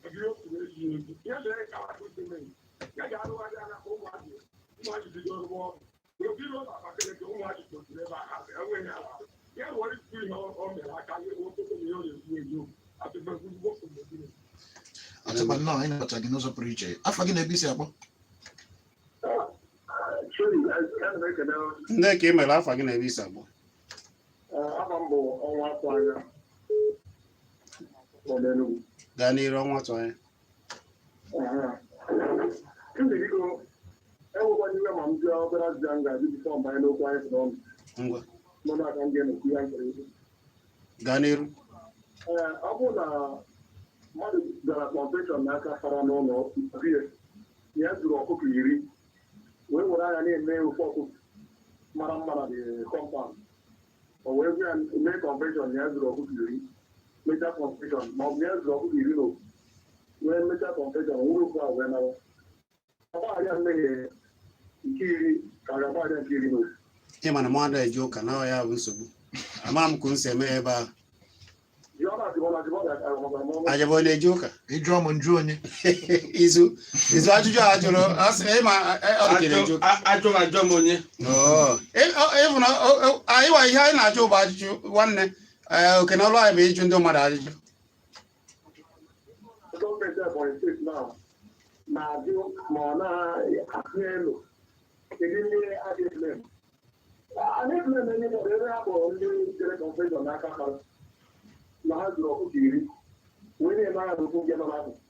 Maka ihe o kwuru ezighị ezi. Ihe mere ka akụ simenti ya ga-arụgharị anya ka ụmụazị bido rụwa ọrụ. Obi ruo na Abakaliki, ụmụazị tozuru ebe ahụ enweghị ala. Ya were ikwu ihe o mere aka ya okwu na ihe ọ na-ekwu eziokwu. Atịba gbogbo Nigeria. Atịba, nnọọ, anyị nabata gị n'ụzọ pụrụ iche. Afa gị na ebe isi akpọ? Sorry, ana m ekele. Ndị ka ị mere, afa gị na ebe isi agbọ? Afa m bụ ọnwa afọ anya nọ n'Enugu. Gaa n'iru, ọnwa tụ anya. Ndị biko, enwekwana iwe ma m jụọ obere ajụjụ m ga-ajụ before mbanye n'okwu anyị si n'ọnụ. Ngwa. Nọ n'aka m ga-enokwu ya nkere okwu. Gaa n'iru. Ee, ọ bụrụ na mmadụ gara confession n'aka fara n'ụlọ rie ya zuru ọkụkọ 10 wee were anya na-eme ofe ọkụkọ mara mma na the compound, o wee gwa ya mee confession na ya zuru ọkụkọ 10, mechaa confession, ma ọ bụ na ya zuru ọkụkọ 11 wee mechaa confession, nwere okwu ahụ wee nawa, ọgbaghara ya mmehie nke 10 ka a ga-agbaghara ya nke 11? Ịma na mmadụ eje ụka na ọ ya bụ nsogbu. Ama m ka m si eme ya ebe ahụ. Ajaba ọ na-eje ụka? Ịjụọ m, njụ onye. Izu izu ajụjụ a jụrụ, a sị na ịma ọ dị ka ị na-eje ụka. Ajụ m, ajụ m onye. Oo. Ịfụ na anyị wa ihe anyị na-ajụ bụ ajụjụ nwanne. Ee, oke na ọlụ anyị bụ ịjụ ndị mmadụ ajụjụ. Gọọmenti Ebonyi Steeti na-ajụ ma ọ na-atụ elu, kedu ndị adịghị blame? A na-eblame ndị mmadụ ebe ha kpọrọ ndị jere confession n'aka ha na ha zuru ọkụkọ 10 wee na-eme anya n'okwu nke nọ n'akụkụ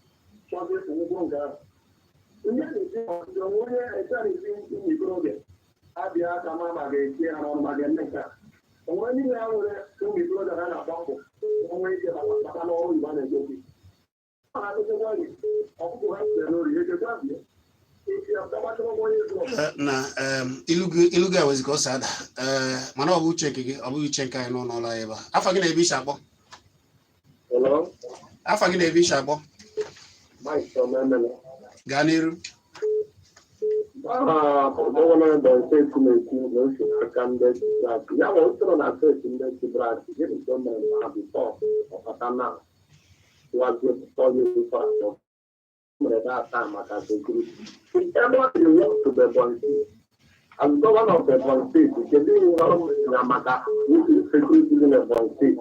chọzi ịkwụ ụgwọ nke ahụ. Ndị a na-esi ọchịchị onwe onye ete a na-esi ụmụ ikorobịa abịa aka ma ma ga-etinye ha n'ọrụ ma ga-eme nke a. Onwe ndị ha nwere ụmụ ikorobịa ha na-agba mbọ onwe ike bata n'ọrụ Igbo a na-egosi. Ọ na-akụzikwa gị ọkụkọ ha sitere n'ori echekwa bịa. Na ilu gị awezi ka ọ si ada. Ee, mana ọ bụ uche nke gị, ọ bụghị uche nke anyị n'ụlọ ọrụ anyị ebe a. Afa gị na ebe isi akpọ? Hello? Afa gị na ebe isi akpọ? Mike Omemele. Gaa n'iru. Gọvanọ Ebonyi Steeti na-ekwu na o si n'aka ndị Chibrak. Ya ma o soro na steeti ndị Chibrak, gịnị ka o mere na before ọbata na wazie before ya before atọ mere that time maka security. Ebe ọ dị work to Ebonyi State. As governor of Ebonyi State, kedu ihe ọrụ mere na maka security dị n'Ebonyi State?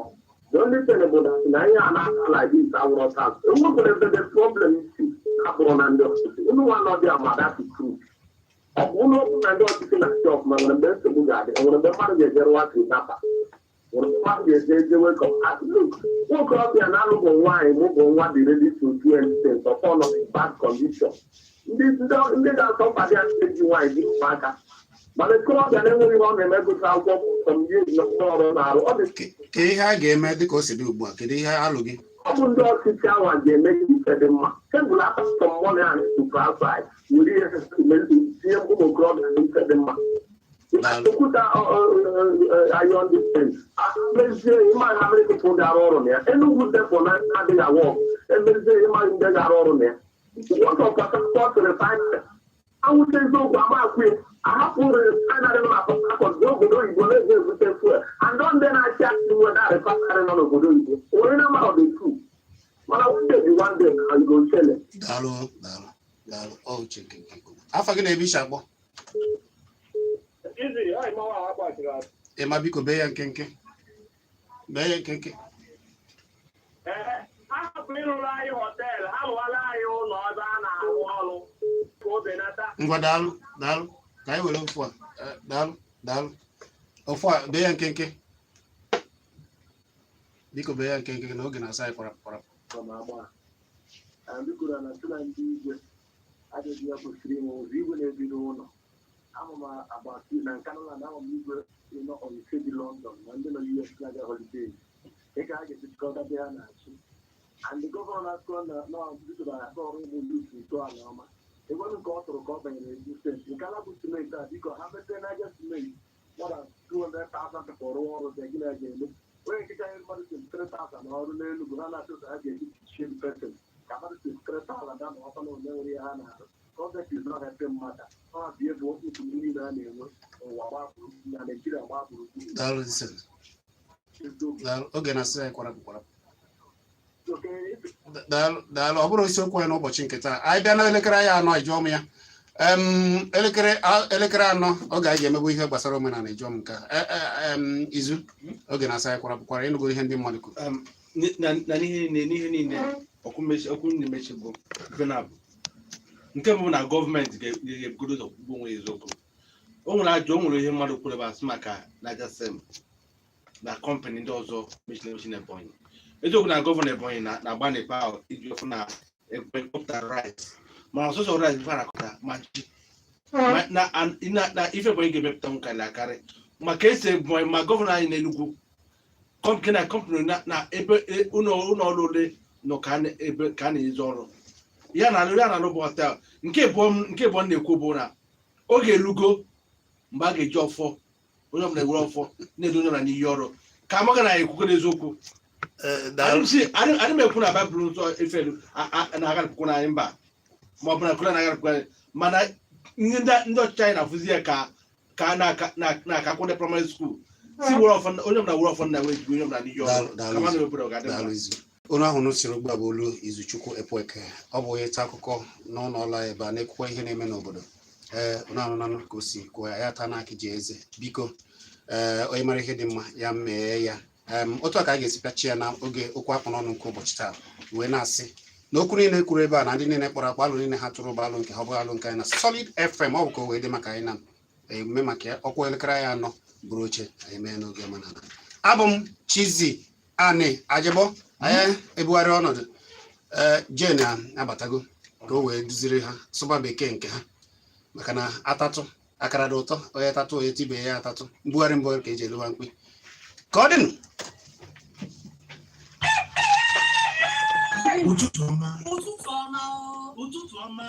The only thing bụ that na ihe a na-aka like this awụrọ tax. Enwekwara ebe the problem si abụrụ na ndị ọchịchị. Unu nwa nọ dị ama, that is true. Ọ bụ ụlọ okwu na ndị ọchịchị na-achị ọfụma nwere mgbe nsogbu ga-adị, nwere mgbe mmadụ ga-eje rụwa kidnapper, nwere mgbe mmadụ ga-eje ejewe ka nwokorobịa na-alụ bụ nwaanyị mụ bụ nwa dị ready to do anything sọfọ nọ in bad condition. Ndị ga-asọ mkpa dị eji nwaanyị dị ụmụaka, mana okorobịa na-enweghị ihe ọ na-eme, gụcha akwụkwọ some years n'ọrụ na-arụ ọ dị. Ka ihe a ga-eme dịka o si dị ugbu a, kedu ihe alụ gị? Ọ bụ ndị ọchịchị ahụ ga-eme ka ife dị mma. Tebụl atọ money and to outside were ihe tinye ụmụ okorobịa na ife dị mma. Okwuta ayọ ndị mezie ịma ha mere people ga-arụ ọrụ na ya. Enugu depot na adịghị awọ emezie ịma ndị ga-arụ ọrụ na ya. What of Port Harcourt refinery? Anwụcha eziokwu ama akwụ ahapụ refinery nọ na Port Harcourt n'obodo oyibo na-eji ezute fuel, and ndị na-achị achị nwe na refinery nọ n'obodo oyibo onye na mara the truth. Mana one day be one day na you go shele. Daalụ, daalụ, daalụ. Ọ uche nke gị. Afa gị na ebe isi akpọ? Ịma, biko bee ya nkenke, bee ya nkenke. Ee, ha hapụ ịrụrụ anyị hotel, ha rụọla anyị ụlọ ebe a na-arụ ọrụ ka o benata. Ngwa, daalụ, daalụ. Ka anyị were ofu a. Daalụ, daalụ. Ofu a, bee ya nkenke, biko, bee ya nkenke na oge na-asa anyị kwarapụ kwarapụ. Bikoro na sị na ndị igwe adịghị ya kwesịrị inwe ụzọ igwe na-ebi n'ụlọ ama m agbati na nkanụla na ama m igwe nọ ise bi London na ndị nọ US na-aga holidays ịka ha ga-esi be ha na-achị. And the gọvanọ na-akọ na bidoro aka ọrụ ụmụ youth ntọala ọma egwenu nke ọ tụrụ ka ọ banyere Enugu Steeti nke ala bụ simenti a. Biko, ha mepee Niger Cement, more than 200,000 people rụọ ọrụ dị. Gịnị a ga-eme onye nke karịrị mmadụ 23,000 ọrụ n'Enugu? Ha na-achọ ụzọ ha ga-eji chichie the person ka mmadụ 23,000 da na ọkwa na onye nwere ihe ha na-arụ. Gọọmenti is not helping mmadụ. Ọ bụ ebe nsogbu niile a na-enwe ụwa gbaa gburugburu na Naijiria gbaa gburugburu. Daalụ, Vincent. Daalụ, oge na-asị anyị kwarapụ kwarapụ. Daalụ, daalụ. Ọ bụrụ isiokwu anyị n'ụbọchị nke taa, anyị bịa n'elekere anyị 4, ejụọ m ya. Elekere 4 oge anyị ga-emegbu ihe gbasara omenala, ejụọ m nke a. Izu oge na-asa anyị kwarapụ kwara. Ịnụgo ihe ndị mmadụ kwuru. Na n'ihe niile okwu na-emechi bụ ife na-abụ nke bụ na gọọmenti ga-ebugodo ụzọ kwugbo onwe ya eziokwu. O nwere ajọ, o nwere ihe mmadụ kwuru ebe asị maka Niger Sim na kọmpanị ndị ọzọ mechiri emechi na Ebonyi. Eziokwu na gọvanọ Ebonyi na-agba n'epe ahụ iji ọfụ na ekpọpụta rice, mana ọsọsọ rice ife a na-akọta ma ji na ife Ebonyi ga-emepụta nkarị akarị maka esi Ebonyi ma gọvanọ anyị n'Enugu kọmpanị na kọmpanị na ebe ụlọ ọrụ ole nọ ka ebe ka a na-ezu ọrụ ya na-alụ bụ hotel. Nke abụọ m na-ekwu bụ na oge elugo mgbe a ga-eji ọfọ, onye ọbụla ewere ọfọ na-edo onye ọbụla n'iyi ọrụ ka amaga na ekwukwe n'eziokwu. Adị m ekwu na Baịbụl nsọ efelu na-agharịpụkwu n'anyị mba ma ọ bụ na Koran na-agharịpụkwu anyị, mana ndị ndị ọchịchị anyị na-afụzi ya ka a na-aka akwụkwọ primary school si were ọfọ, onye ọbụla were ọfọ na wee jigbo onye ọbụla n'iyi ọrụ ka mmadụ obodo ga-adị mma. Daalụ, Izu. Olu ahụ siri ugbu a bụ olu Izuchukwu Ekweke. Ọ bụ onye nta akụkọ n'ụlọ ọrụ anyị ebe a na-ekwukwa ihe na-eme n'obodo. Ee, unu anụnanụ ka o si kwuo ya. Ya taa n'aka ji eze, biko. Ee, onye mara ihe dị mma ya mee ya. Otu a ka a ga-esi pịachi ya na oge okwu akpụ n'ọnụ nke ụbọchị taa, wee na-asị na okwu niile kwuru ebe a na ndị niile kpọrọ akpọ alụ niile ha tụrụ bụ alụ nke ha, ọ bụghị alụ nke anyị na Solid FM. Ọ bụ ka o wee dị maka anyị na emume maka ya ọkwa elekere anyị 4 bụrụ oche anyị mee n'oge omenala. Abụ m Chizzy Ani Ajịbọ. Anyị ebugharị ọnọdụ. Ee, Jane abatago. Ka o wee duziri ha sụba bekee nke ha, maka na atatụ akara dị ụtọ, onye tatụ onye tibe ya atatụ. Mbugharị mbugharị ka eji elewa mkpi. Ka ọ dịnụ. Ụtụtụ ọma. Ụtụtụ ọma o. Ụtụtụ ọma.